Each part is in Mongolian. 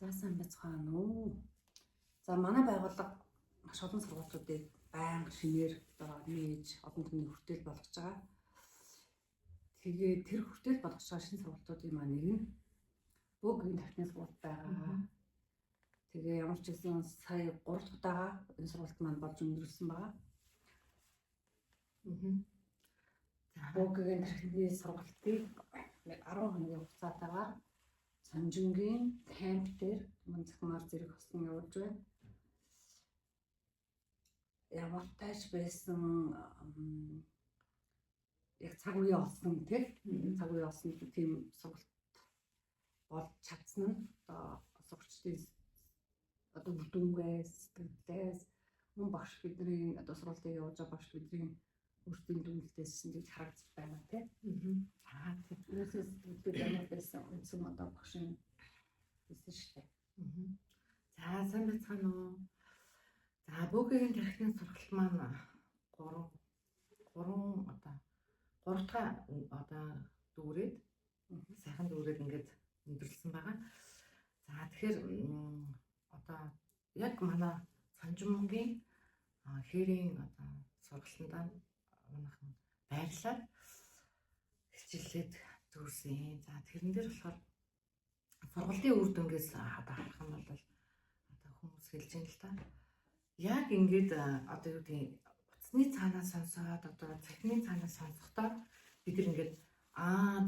За, сайн байцгаана уу. За, манай байгууллага маш олон сургуулиудыг байнга шинээр одоо нээж, олон түмний хүртээл болгож байгаа. Тэгээд тэр хүртээл болгож байгаа шинэ сургуулиудын маань нэг нь Бөөгийн тархины сургууль байгаа. Тэгээ ямар ч гэсэн сая 3 дахь удаага энэ сургуульд маань болж өндөрлөсөн байгаа. Бөөгийн тархины сургалтыг 10 хоногийн хугацаатайгаар Цонжингийн камп дээр мөн захимаар зэрэг хосон явуулж байна. Ямар тайч байсан яг цаг үе олсон, тий, цаг үе олсон тийм сургалт болж чадсан нь одоо сурагчдын одоо үр дүнгээс, сэтгэлдээс, мөн багш бидний одоо сургалтыг явуулж байгаа багш бидний өөрсдийн дүгнэлтээс ингэж харагдаж байна, тий. За, тийм. Үүнээс сэтгэлдээ ямар байсан үндсэн одоо багшийн хэлсэн шүү дээ. За, сайн байцгаана уу. За, Бөөгийн тархины сургалт маань 3 3 одоо 3 дахь одоо дүүрээд, сайхан дүүрээд ингээд өндөрлөсөн байгаа. За, тэгэхээр одоо яг манай Цонжинмөнгийн хээрийн одоо сургалтандаа манайхан байрлаад хичээллээд дүүрсэн. За, тэрэн дээр болохоор сургалтын үр дүнгээс одоо харах юм бол одоо хүмүүс хэлж байна л та. Яг ингээд одоо юу гэдгийг утасны цаанаа сонсоод, одоо цахимын цаанаа сонсохдоо бид нар ингээд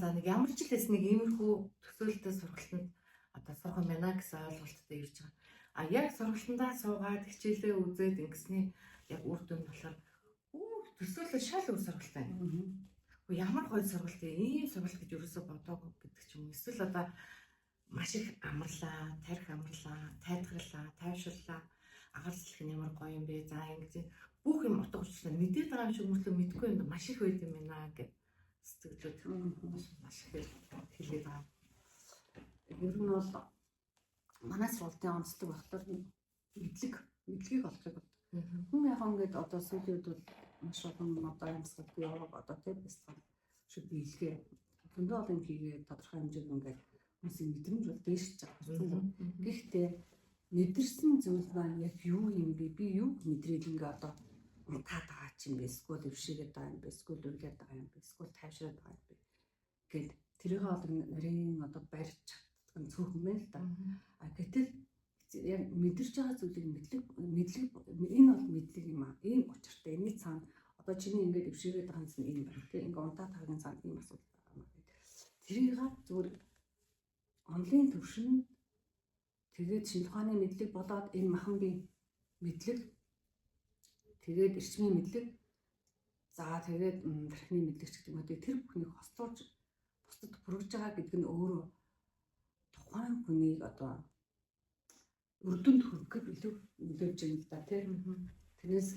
за нэг ямар ч л хэс нэг иймэрхүү төсөөлөлтөй сургалтанд одоо сурах юм байна гэсэн ойлголттой ирж байгаа. А яг сургалтандаа суугаад хичээлээ үзээд ингэсний яг үр дүн болохоор төсөөлөл шал өөр сургалт байна. Ямар гоё сургалт вэ? Ийм сургалт гэж ерөөсөө бодоогүй гэдэг ч юм уу. Эсвэл одоо маш их амарлаа, тарих амарлаа, тайтгарлаа, тайвширлаа. Агаар сэлэх нь ямар гоё юм бэ? За, ингэж бүх юм утга учиртай мэдээд байгаа юм шиг мөртлөө мэдгүй юм маш их байд юм байна гэд сэтгэлүүд маш их хэлээд байгаа. Ер нь бол манай сургуулийн онцлог болохоор мэдлэгийг олохыг боддог. Хүн яг ингээд одоо сүүлийн үед бол маш олон одоо амьсгал биолог одоо тийм бясалгал шиг биелгээ зөндөө олон юм хийгээд тодорхой хэмжээнд ингээд хүмүүсийн мэдрэмж бол дээшилж байгаа. Гэхдээ мэдэрсэн зүйл маань яг юу юм бэ? Би юу мэдрээд ингээ одоо унтаад байгаа ч юм бэ? Эсвэл өвшөөгээд байгаа юм бэ? Эсвэл уйлаад байгаа юм бэ? Эсвэл тайвшраад байгаа юм бэ? Гэт тэрийг бол нарийн одоо барьж чаддаг нь цөөхөн байна л да. А гэтэл яг мэдэрч байгаа зүйлийг мэдлэг, энэ бол мэдлэг юм аа. Ийм учиртай. Энэний цаана одоо чиний ингээд өвшөөгээд байгаа юм ийм байна. Тэ, ингээ унтаад байгаагийн цаана ийм асуудал байгаа юм аа. Тэрийг зүгээр онлын төвшин тэгээд шинжлэх ухааны мэдлэг болоод энэ махан бие мэдлэг, тэгээд эрчмийн мэдлэг, за тэгээд тархины мэдлэг ч гэдэг юм уу, тэр бүхнийг хослуулж бусдад хүргэж байгаа гэдэг нь өөрөө тухайн хүнийг одоо үр дүнд хүрэхэд илүү нөлөөлж байгаа юм л да, тий. Тэрнээс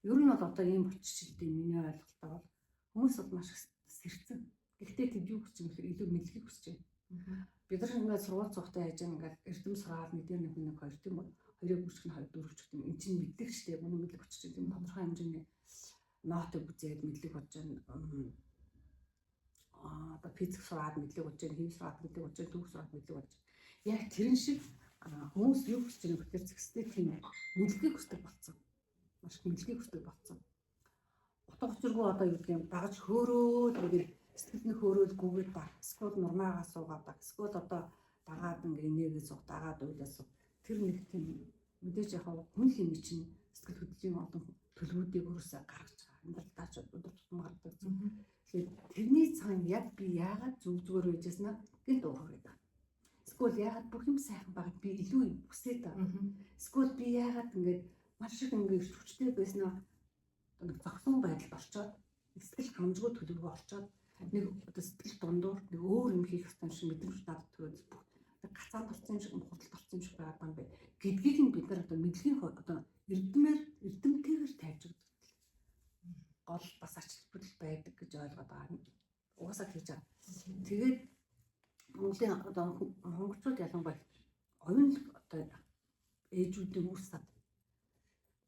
ер нь бол одоо ийм болчих дээ, миний ойлголтоо бол хүмүүс бол маш их сэрцэн. Гэхдээ тэд юу хүсэж юм гэхээр илүү мэдлэгийг хүсэж байна. Бид нар ингээд сургууль цугтай яаж ингээд эрдэм сураад нэг дээр нэг нэг хоёр, тийм үү? Хоёрыг бүжих нь хоёр дөрөв ч гэдэг юм. Эн чинь мэдлэг шүү дээ. Мөн мэдлэг очиж тийм тодорхой хэмжээний нотыг үзээд мэдлэг бодож байна. Одоо физик сураад мэдлэг бодож байна, хэв сураад мэдлэг бодож байна, түүх сураад мэдлэг бодож байна. Яг тэрэн шиг хүмүүс юу хүсэж байгаа гэхээр зэгстэй тийм мэдлэгийг хүсдэг болсон. Маш их мэдлэгийг хүсдэг болсон. Утга учиргүй одоо юу гэдэг юм дагаж хөөрөөд ингээд сэтгэл нь хөөрөөл гүгээд баг. Эсвэл нурмаагаа суугаад баг. Эсвэл одоо дагаад ингээ инээгээ суух, дагаад уйлаа суух. Тэр нэг тийм мэдээж яг хүн хэмээ чинь сэтгэл хөдлөлийн олон төлөвүүдийг өөрөөсөө гаргаж байгаа. Амьдралдаа ч өдөр тутам гаргадаг зүйл. Тэгэхээр тэрний цаана яг би яагаад зүг зүгээр байжсэн аа гэнт уураад байгаа. Эсвэл яагаад бүх юм сайхан байгаад би илүү юм хүсээд байгаа. Эсвэл би яагаад ингээд маш их ингээд эрч хүчтэй байснаа нэг зогсон байдалд орчоод, сэтгэл хангамжгүй төлөвлөгөө орчоод, нэг одоо сэтгэл дундуур нэг өөр юм хийх ёстой юм шиг мэдрэмж надад төрөөд бүх нэг гацаанд орсон юм шиг, хурдалд орсон юм шиг байгаад байгаа юм бэ гэдгийг нь бид нар одоо мэдлэгийн одоо эрдмээр эрдэмтэйгээр тавьж өгдөг. Гол бас ач холбогдол байдаг гэж ойлгоод байгаа. Угаасаа тэгж байгаа. Тэгээд Монголын одоо монголчууд ялангуяа оюун одоо ээжүүдийн үр сад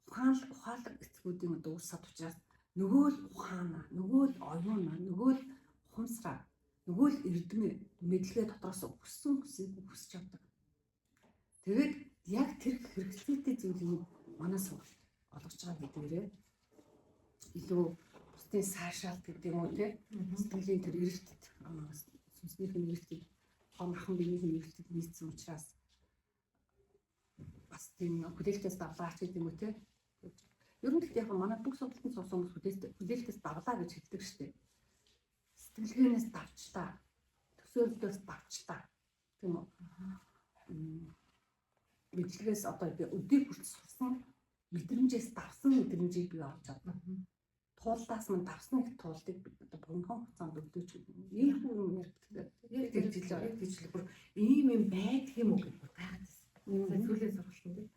ухаалаг эцгүүдийн одоо үр сад учраас нөгөө л ухаана, нөгөө л оюуна, нөгөө л ухамсараа, Нөгөө л эрдмээ мэдлэгээ дотроос хүссэн хүсийг хүсэж авдаг. Тэгээд яг тэр хэрэгцээтэй зүйлийг манай сургалт олгож байгаа гэдгээрээ илүү бусдын сайшаалт гэдэг юм уу те, сэтгэлийн тэр эрэлтэд, сүнснийх нь эрэлтэд, том ахын биеийн эрэлтэд нийцсэн учраас бас тийм хүлээлтээс давлаач гэдэг юм уу те. Ер нь гэхдээ яг манай бүх сургалтанд суусан хүмүүс хүлээлтээс давлаа гэж хэлдэг шүү дээ. Сэтгэлгээнээс давчлаа. Төсөөллөөс давчлаа. Тийм үү? Мэдлэгээс одоо би өдийг хүртэл сурсан мэдрэмжээс давсан мэдрэмжийг би олж авна. Туулдаас мань давсан их туулдыг би одоо богинохон хугацаанд өгдөөч гэдэг. Ийм хүн юм яригддаг. Яг тэр жил яг тэр жил бүр ийм юм байдаг юм уу гэж бүр гайхаад байсан. Сүүлийн сургалтын дээр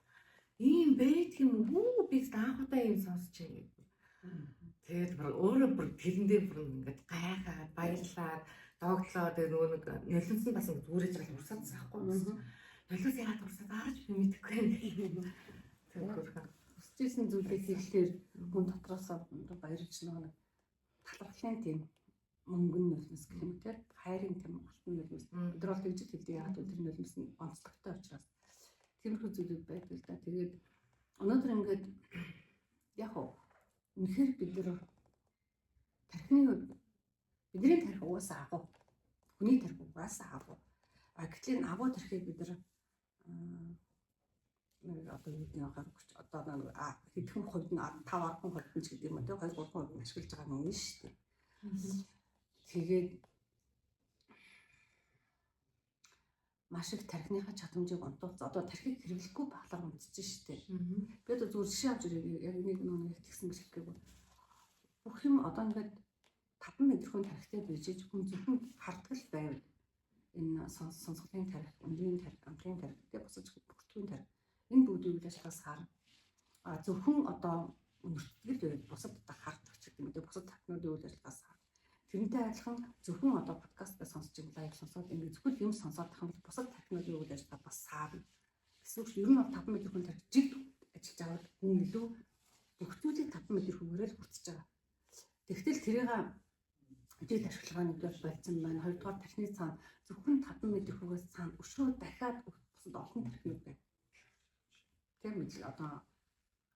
ийм байдаг юм уу, би анх удаа ийм сонсч байна гэдэг. Тэгээд бүр өөрөө бүр тэрэндээ бүр ингээд гайхаад баярлаад догтлоо. Тэгээд нөгөө нэг нулимс нь бас ингээд зүрэж байгаа урсаадсан байхгүй. Нулимс яагаад урсаад аарч би мэдэхгүй юм. Тэгээд хөөрхөн хүсэжсэн зүйлийг хийхлээр хүн дотроосоо баярлж нэг талархлын тийм мөнгөн нулимс гэх юм те, хайрын тийм алтан нулимс. Бид нар бол тэгж хэлдэг, яагаад гэвэл тэр нулимс нь онцлогтой учраас. Тиймэрхүү зүйлүүд байдаг л да. Тэгээд өнөөдөр ингээд яг уу үнэхээр бид нар тархины хувьд бидний тархи угаасаа агуу. Хүний тархи угаасаа агуу. А гэтэл энэ агуу тархийг бид нар нэг одоо юу гэдэг нь одоо нэг хэдхэн хувьд нь 5 10 хувьд нь ч гэдэг юм уу те, 2 3 хувьд нь ашиглаж байгаа юм шүү дээ. Тэгээд маш их тархиныхаа чадамжийг онтуулсан. Одоо тархийг хэрэглэхгүй байхлаар унтж шүү дээ. Би одоо зүгээр жишээ авч ирээ. Яг нэг нэг тэгсэн гэж хэлэхгүй. Бүх юм одоо ингээд 5 мэдрэхүйн тархитай bijиж хүн зөвхөн хардаг л байвал энэ сонсголын тархи, өндрийн тархи, амтрын тархи, тэ бусад бүртгүүн тархи энэ бүгдийг үйл ажиллагаас харна. А зөвхөн одоо өнөртгөл байвал бусад одоо хардаг ч гэдэг юм уу, бусад тархинуудын үйл ажиллагаас харна. Тэрнтэй адилхан зөвхөн одоо подкастаа сонсч юм лайв сонсоод ингээд зөвхөн юм сонсоод тах юм бол бусад тархинуудын үйл ажиллагаа бас саарна. Гэсэн үг ер нь бол 5 мэдрэхүйн тархи жиг ажиллаж байгаа бол хүн илүү бүх зүйлийг 5 мэдрэхүйгээрээ л хүртэж байгаа. Тэгтэл тэрийг жил ашиглахаа нэгдүгээр болцсон байна. Хоёрдугаар тархины цаана зөвхөн 5 мэдрэхүйгээс цаана өшөө дахиад бусад олон тархинууд байна. Тэр мэдлэг одоо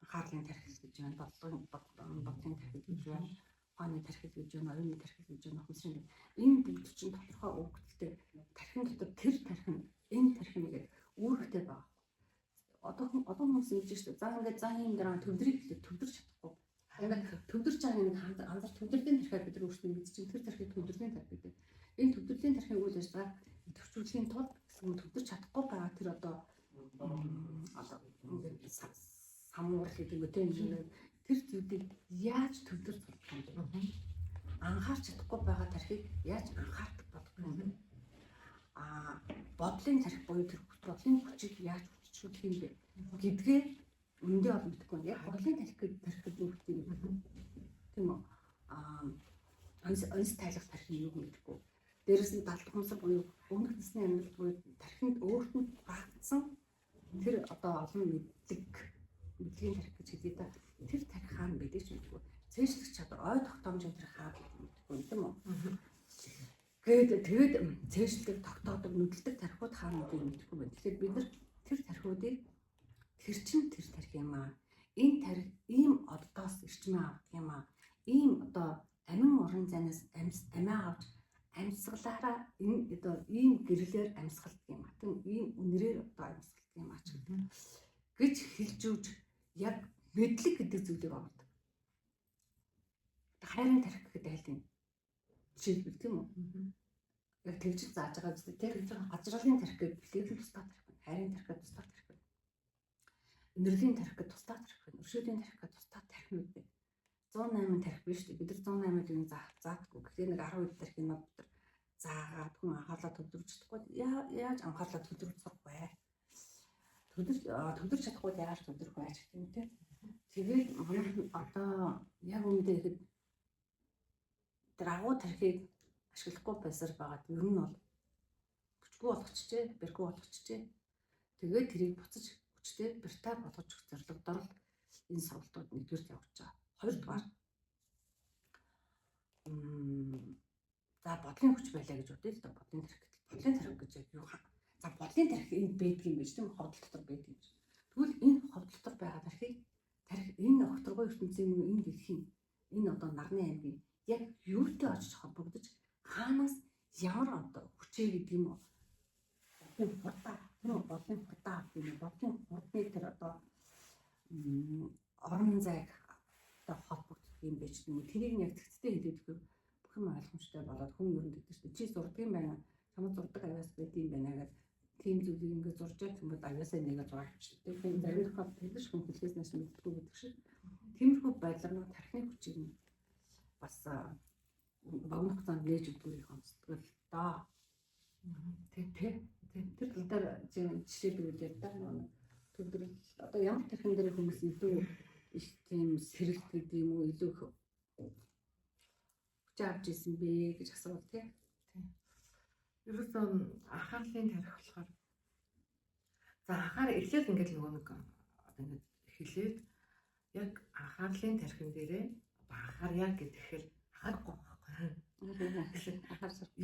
анхаарлын тархи гэж байна, бодлогын тархи гэж байна, ухааны тархи гэж байна, оюуны тархи гэж байна, ухамсарын. Энэ бүгд чинь тодорхой өгөгдөлтэй тархин дотор тэр тархин, энэ тархин гэдэг үүрэгтэй байгаа. Одоо хүмүүс ингэж шүү дээ. За ингээд за ийм дараа төвдрийг хэлээ төвдөрч чадахгүй. Ингээд төвдөрч байгаа нэг анзар төвдрлийн тархиар бид нар өөрсдөө мэдчихээн, тэр тархийг төвдрлийн тархи гэдэг. Энэ төвдрлийн тархины үйл ажиллагаа идэвхжүүлэхийн тулд гэсэн төвдөрч чадахгүй байгаа тэр одоо ингээд самуур гэдэг үү тийм тэр зүйлийг яаж төвлөрч сурах юм бэ? Анхаарч чадахгүй байгаа тархийг яаж анхаардаг бодох юм бэ? А бодлын тархи буюу тэр бодлын хүчийг яаж хүчрүүлэх юм бэ гэдгээ үндэ бол мэдэхгүй. Яг бодлын тархи гэдэг тархи гэдэг юу гэдэг юм тийм үү? А онц тайлах тархи юу мэдэхгүй. Дээрээс нь далд ухамсар буюу өмнөх насны амьдрал буюу тархинд өөрт нь багтсан тэр одоо олон мэдлэг мэдлэгийн тархи гэж хэлье да. Тэр тархи хаана байдаг ч мэдэхгүй. Цээжлэх чадвар, ой тогтоомжийн тархи хаана байдаг мэдэхгүй тийм үү? Тэгээд тэгээд цээжлдэг, тогтоодог, нүдэлдэг тархиуд хаана байдгийг мэдэхгүй байна. Тэгэхээр бид нар тэр тархиудыг тэр чин тэр тархи юм аа. Энэ тархи ийм оддоос эрчмээ авдаг юм аа. Ийм одоо амин уран зайнаас амиа авч амьсгалаараа энэ одоо ийм гэрлээр амьсгалдаг юм аа. Тийм ийм үнэрээр одоо амьсгалдаг юм аа ч гэдэг гэж хэлж өгч яг мэдлэг гэдэг зүйлийг оруулдаг. Хайрын тархи гэхэд айл юм. Жишээлбэл тийм үү? Яг тэгж зааж байгаа үстэй тийм. Азралын тархи гэдэг бэлтгэл тусдаа тархи байна. Хайрын тархи гэдэг тусдаа тархи байна. Өнөрлийн тархи гэдэг тусдаа тархи байна. Өршөөлийн тархи гэдэг тусдаа тархинууд байна. 108 тархи биш үү? Бид нар 108-ыг юу заадаггүй. Тэгэхээр нэг 10 тархи нь бид нар заагаад хүн анхаарлаа төвлөрүүлж чадахгүй. Яаж анхаарлаа төвлөрүүлж сурах вэ? Төвлөрч чадахгүй яаж төвлөрөх вэ гэх юм те. Тэгээд манай одоо яг үүндээ ихэд тэр агуу тархийг ашиглахгүй байсаар байгаад ер нь бол хүчгүй болгочихжээ, бэрхүү болгочихжээ. Тэгээд тэрийг буцаж хүчтэй бэртай болгож өгөх зорилгодоор л энэ сургалтууд нэгдүгээр явж байгаа. Хоёрдугаар За бодлын хүч байлаа гэж бодъё л да. Бодлын тархи. Бодлын тархи гэж яг юу хаа? За бодлын тархи энд байдаг юм биш тийм ховдол дотор байдаг юм шиг. Тэгвэл энэ ховдол дотор байгаа тархийг тархи энэ огторгой ертөнцийн мөн энэ дэлхийн энэ одоо нарны аймгийн яг юутай очиж холбогдож хаанаас ямар одоо хүчээ гэдэг юм уу? Бодлын хурдаа, тэр бодлын хурдаа гэдэг юм. Бодлын хурдны тэр одоо орон зайг одоо холбогддог юм байж юм уу? Тэрийг нь яг цэгцтэй хэлээд өгөх бүх юм ойлгомжтой болоод хүн ер нь тэгдэг шүү дээ. Чи зурдаг юм байна. Чамд зурдаг авиас байд юм байна гэдэг тийм зүйлийг ингээд зурж явах юм бол авиасаа нэгэ зураг авчирдаг. Тийм зарим тохиолдолд хэлж хүн хэлээс нааш мэддэггүй гэдэг шиг. Тиймэрхүү байдлаар нэг тархины хүчийг нь бас богино хугацаанд нээж өгдөг их онцлог л доо. Тий. Тэ. Тэр тал дээр жишээ бий л да. Төвлөрөл одоо ямар тархин дээр хүмүүс илүү их тийм сэрэлт гэдэг юм уу илүү их хүч авч исэн бэ гэж асуувал тий. Ерөөсөө анхаарлын тарих болохоор за анхаар эхлээд ингээд нөгөө нэг одоо ингээд эхлээд яг анхаарлын тархин дээрээ одоо анхаарья гэхээр анхаарахгүй байхгүй.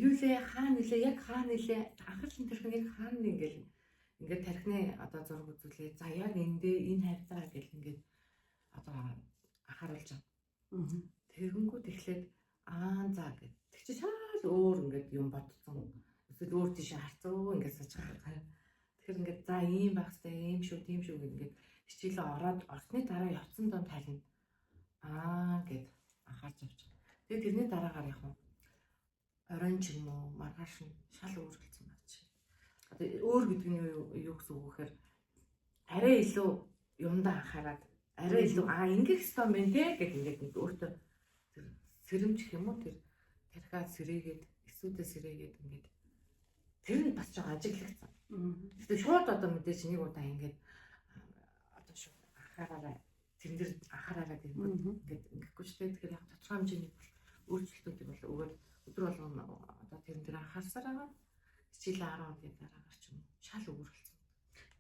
Юу лээ хаана нилээ яг хаана нилээ анхаарлын тархин яг хаана ингээд ингээд тархины одоо зураг үзүүлээ. За яг эндээ энэ хавьцаа гэл ингээд одоо анхааруулж байгаа. Тэгэнгүүт эхлээд аа за гэд. Тэг чи шал өөр ингээд юм бодсон. Эсвэл өөр тийш харцуу ингээд сууж байгаа. Тэгэхээр ингээд за ийм байх хэрэгтэй, ийм шүү, тийм шүү гэд ингээд хичээлээ ороод орсны дараа явцсан дом тайлна. Аа гэд анхаарч авч. Тэгээд тэрний дараагаар яг нь оройн ч юм уу маргааш нь шал өөр болсон байна чи. Одоо өөр гэдэг нь юу гэсэн үг вэ гэхээр арай илүү юмдаа анхаарад арай илүү аа ингэх ёстой мэн тэ гэд ингээд нэг өөртөө тэр сэрэмж гэх юм уу тэр тархиа сэрээгээд эсүүдээ сэрээгээд ингээд тэр нь бас жоо ажиглагдсан. Гэтэ шууд одоо мэдээж нэг удаа ингээд одоо шууд анхаараарай тэрэн дээр анхаараарай гэнгүүт ингээд ингэхгүй ч тэ. Тэгэхээр яг тодорхой хэмжээний бол өөрчлөлтүүдийг бол өгөөд өдөр болгоно одоо тэрэн дээр анхаарсаар байгаа. Хичээлээ 10 өдрийн дараагаар ч юм уу шал өөр болсон.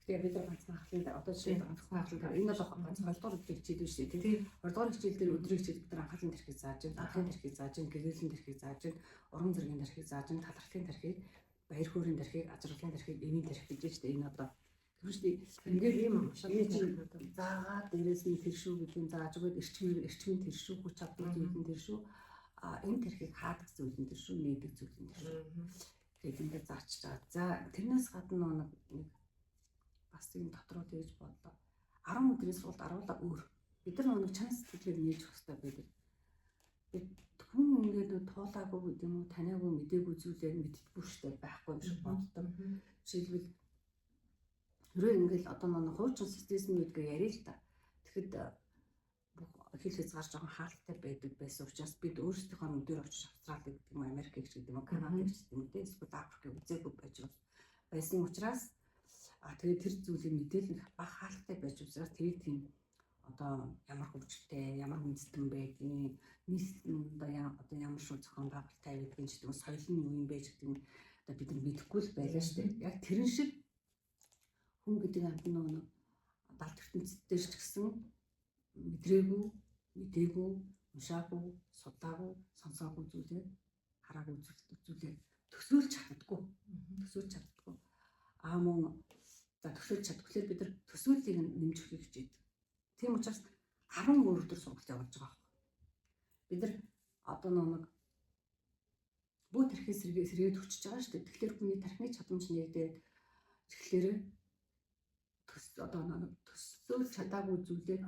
Тэгээ бид нар ганцхан анхаарлын одоо жишээ нь ганцхан анхаарлын энэ бол ганц 2 дугаар өдрийн хичээл биш үү тийм 2 дугаар хичээл дээр өдрийн хичээл бид нар анхаарлын тархийг зааж байна, анхаарлын тархийг зааж байна, гэрээлийн тархийг зааж байна, урам зоригийн тархийг зааж байна, талархлын тархийг, баяр хөөрийн тархийг, аз жаргалын тархийг, эвийн тархийг гэж байна шүү дээ. Энэ одоо тэр шүү дээ. Ингээд ийм шал Энэ чинь заагаад дээрээс нь тэр шүү гэдгийг зааж өгөөд эрчмийн тэр шүү, хүч чадал зүйл нь тэр шүү. А энэ тархийг хаадаг зүйл нь тэр шүү, нээдэг зүйл нь тэр шүү. Тэгээд ингээд заачж байгаа. За тэрнээс гадна нэг бас юм дотроо тэгж бодлоо. 10 өдрийн сургалт 10-ла өөр. Бид нар нэг чанар сэтгэлээр нээж өгөх хэрэгтэй байдаг. Бид хүн ингээд нөө туулаагүй гэдэг юм уу, таниагүй мдээгүй зүйлээр мэддэггүй штэ байхгүй юм шиг боддог. Жишээлбэл хэрвээ ингээд одоо нэг хуучин социализм үед гээ яриа л та. Тэгэхэд бүх хил хязгаар жоохон хаалттай байдаг байсан учраас бид өөрсдийнхөө нүдээр очиж Австрали гэдэг юм уу, Америкийг ч гэдэг юм уу, Канадыг ч гэдэг юм уу, эсвэл Африкийг үзээгүй байж байсан учраас тэгээд тэр зүйлийг мэдээлэл бага хаалттай байж учраас тэрийг тийм одоо ямар хөгжилтэй, ямар үндэстэн байдгийг, нийслэл нь одоо ямар шүү зохион байгуулалттай байдгийг ч гэдэг юм, соёл нь юу юм бэ гэдэг нь одоо бид нар мэдэхгүй л байлаа шүү дээ. Яг тэрэн шиг хүн гэдэг амьтан нөгөө далд ертөнцид дээр ч гэсэн мэдрээгүй, мдээгүй, уншаагүй, судлаагүй, сонсоогүй зүйлээ хараагүй зүйлээ төсөөлж чаддаггүй. Төсөөлж чаддаггүй. Аа мөн за төсөөлж чаддаггүй. Бид нар төсөөллийг нэмж өгөхийг хичээдэг. Тийм учраас 10 өөр өдөр сургалт явуулж байгаа байхгүй. Бид нар одоо нэг бүү тархи сэргээд өчөж байгаа шүү дээ. Тэгэхээр хүний тархины чадамж нэгдээд тэгэхээр төс одоо нэг төсөөлж чадаагүй зүйлээ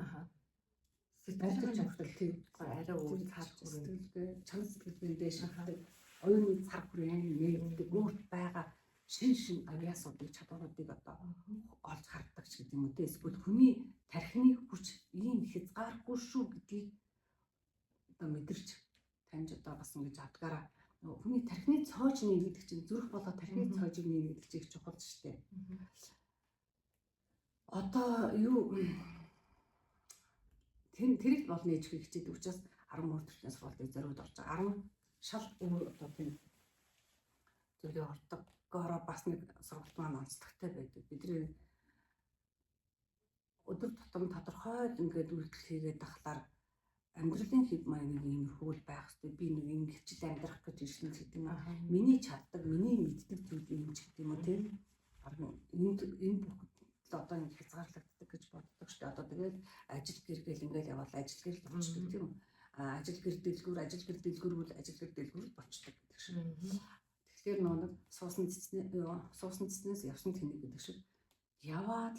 Сэтгэл чаддаг тийм арай өөр цар хүрээ чанар сэтгэлгээний дээш шахдаг оюуны цар хүрээ нэгдэг өөрт байгаа шин шин авиасуудыг чадваруудыг одоо олж хардаг ч гэдэг юм уу те эсвэл хүний тархины хүч ийм хязгааргүй шүү гэдгийг одоо мэдэрч таньж одоо бас ингэж авдгаараа хүний тархины цоож нээ гэдэг чинь зүрх болоо тархины цоожийг нээ гэдэг чинь их чухал шүү дээ. Одоо юу тэрийг бол нээж өгөх хичээдэг учраас 13 төрлийн сургалтыг зориуд орж байгаа. 10 шал өөр одоо тийм зүйлийг ордогоороо бас нэг сургалт маань онцлогтой байдаг. Бидний өдөр тутам тодорхой ингээд үйлдэл хийгээд тахлаар Амьдралын хэв маяг нэг иймэрхүү л байх хэрэгтэй. Би нэг ингэж л амьдрах гэж ирсэн ч гэдэг юм уу. Миний чаддаг, миний мэддэг зүйл юм ч гэдэг юм уу тийм. Бараг энэ бүх л одоо ингэ хязгаарлагддаг гэж боддог шүү дээ. Одоо тэгэл ажил гэргээл ингээл явбал ажил гэрэл болчихдог тийм үү. А ажил гэр дэлгүүр, ажил гэр дэлгүүр ажил гэр дэлгүүр болчихдог гэдэг шиг. Тэгэхээр нэг суусан цэцнээс явсан тэнэг гэдэг шиг яваад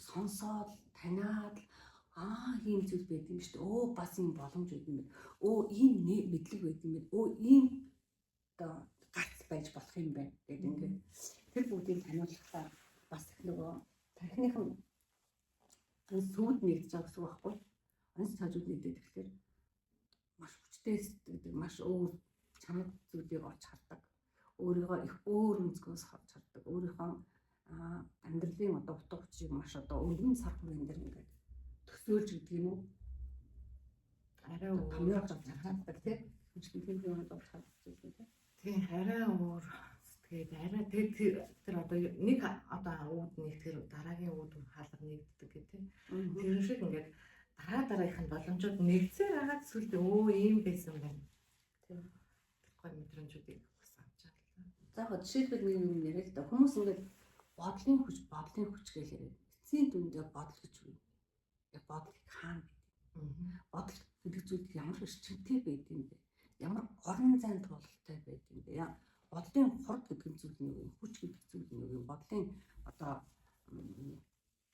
сонсоод таниад ийм зүйл байд юм шүү дээ. Өө бас ийм боломж байд юм байна. Өө ийм мэдлэг байд юм байна. Өө ийм одоо гац байж болох юм байна гэдэг ингээд тэр бүгдийг таниулахлаа бас их нөгөө тархиных нь сүйд нэгдэж байгаа гэсэн үг байхгүй. Онц цаажууд нэгдээд тэгэхээр маш хүчтэй сэтгэдэг, маш өөр чанар зүйлийг олж хардаг. Өөрийгөө их өөр өнцгөөс харж хардаг. Өөрийнхөө амьдралын одоо утга учирыг маш одоо өргөн сар хүрэн дээр ингээд төсөөлж гэдэг юм уу? Арай өөр томьёолж авч хардаг тийм. Тийм юм олж хардаг тийм. Тийм, арай өөр сэтгэл арай тэр одоо нэг одоо үүд нэгтгэр дараагийн үүд хаалга нэгддэг гэх тийм. Тэр шиг ингээд дараа дараагийнх нь боломжууд нэгдсээр хагаад сүлд өө ийм байсан байна. Тийм. Тэр гой мэдрэмжүүдийг бас авч байгаа. За яг жишээлбэл нэг юм яриа л да. Хүмүүс ингээд бодлын хүч, бодлын хүч гэж яриад. Эцсийн дүндээ бодол гэж юу юм? Яг бодлыг хаана байдаг юм? Бодол гэдэг зүйл ямар эрчимтэй байд юм бэ? Ямар орон зайн туулалтай байд юм бэ? Бодлын хурд гэдэг зүйл нь юу юм? Хүч гэдэг зүйл нь юу юм? Бодлын одоо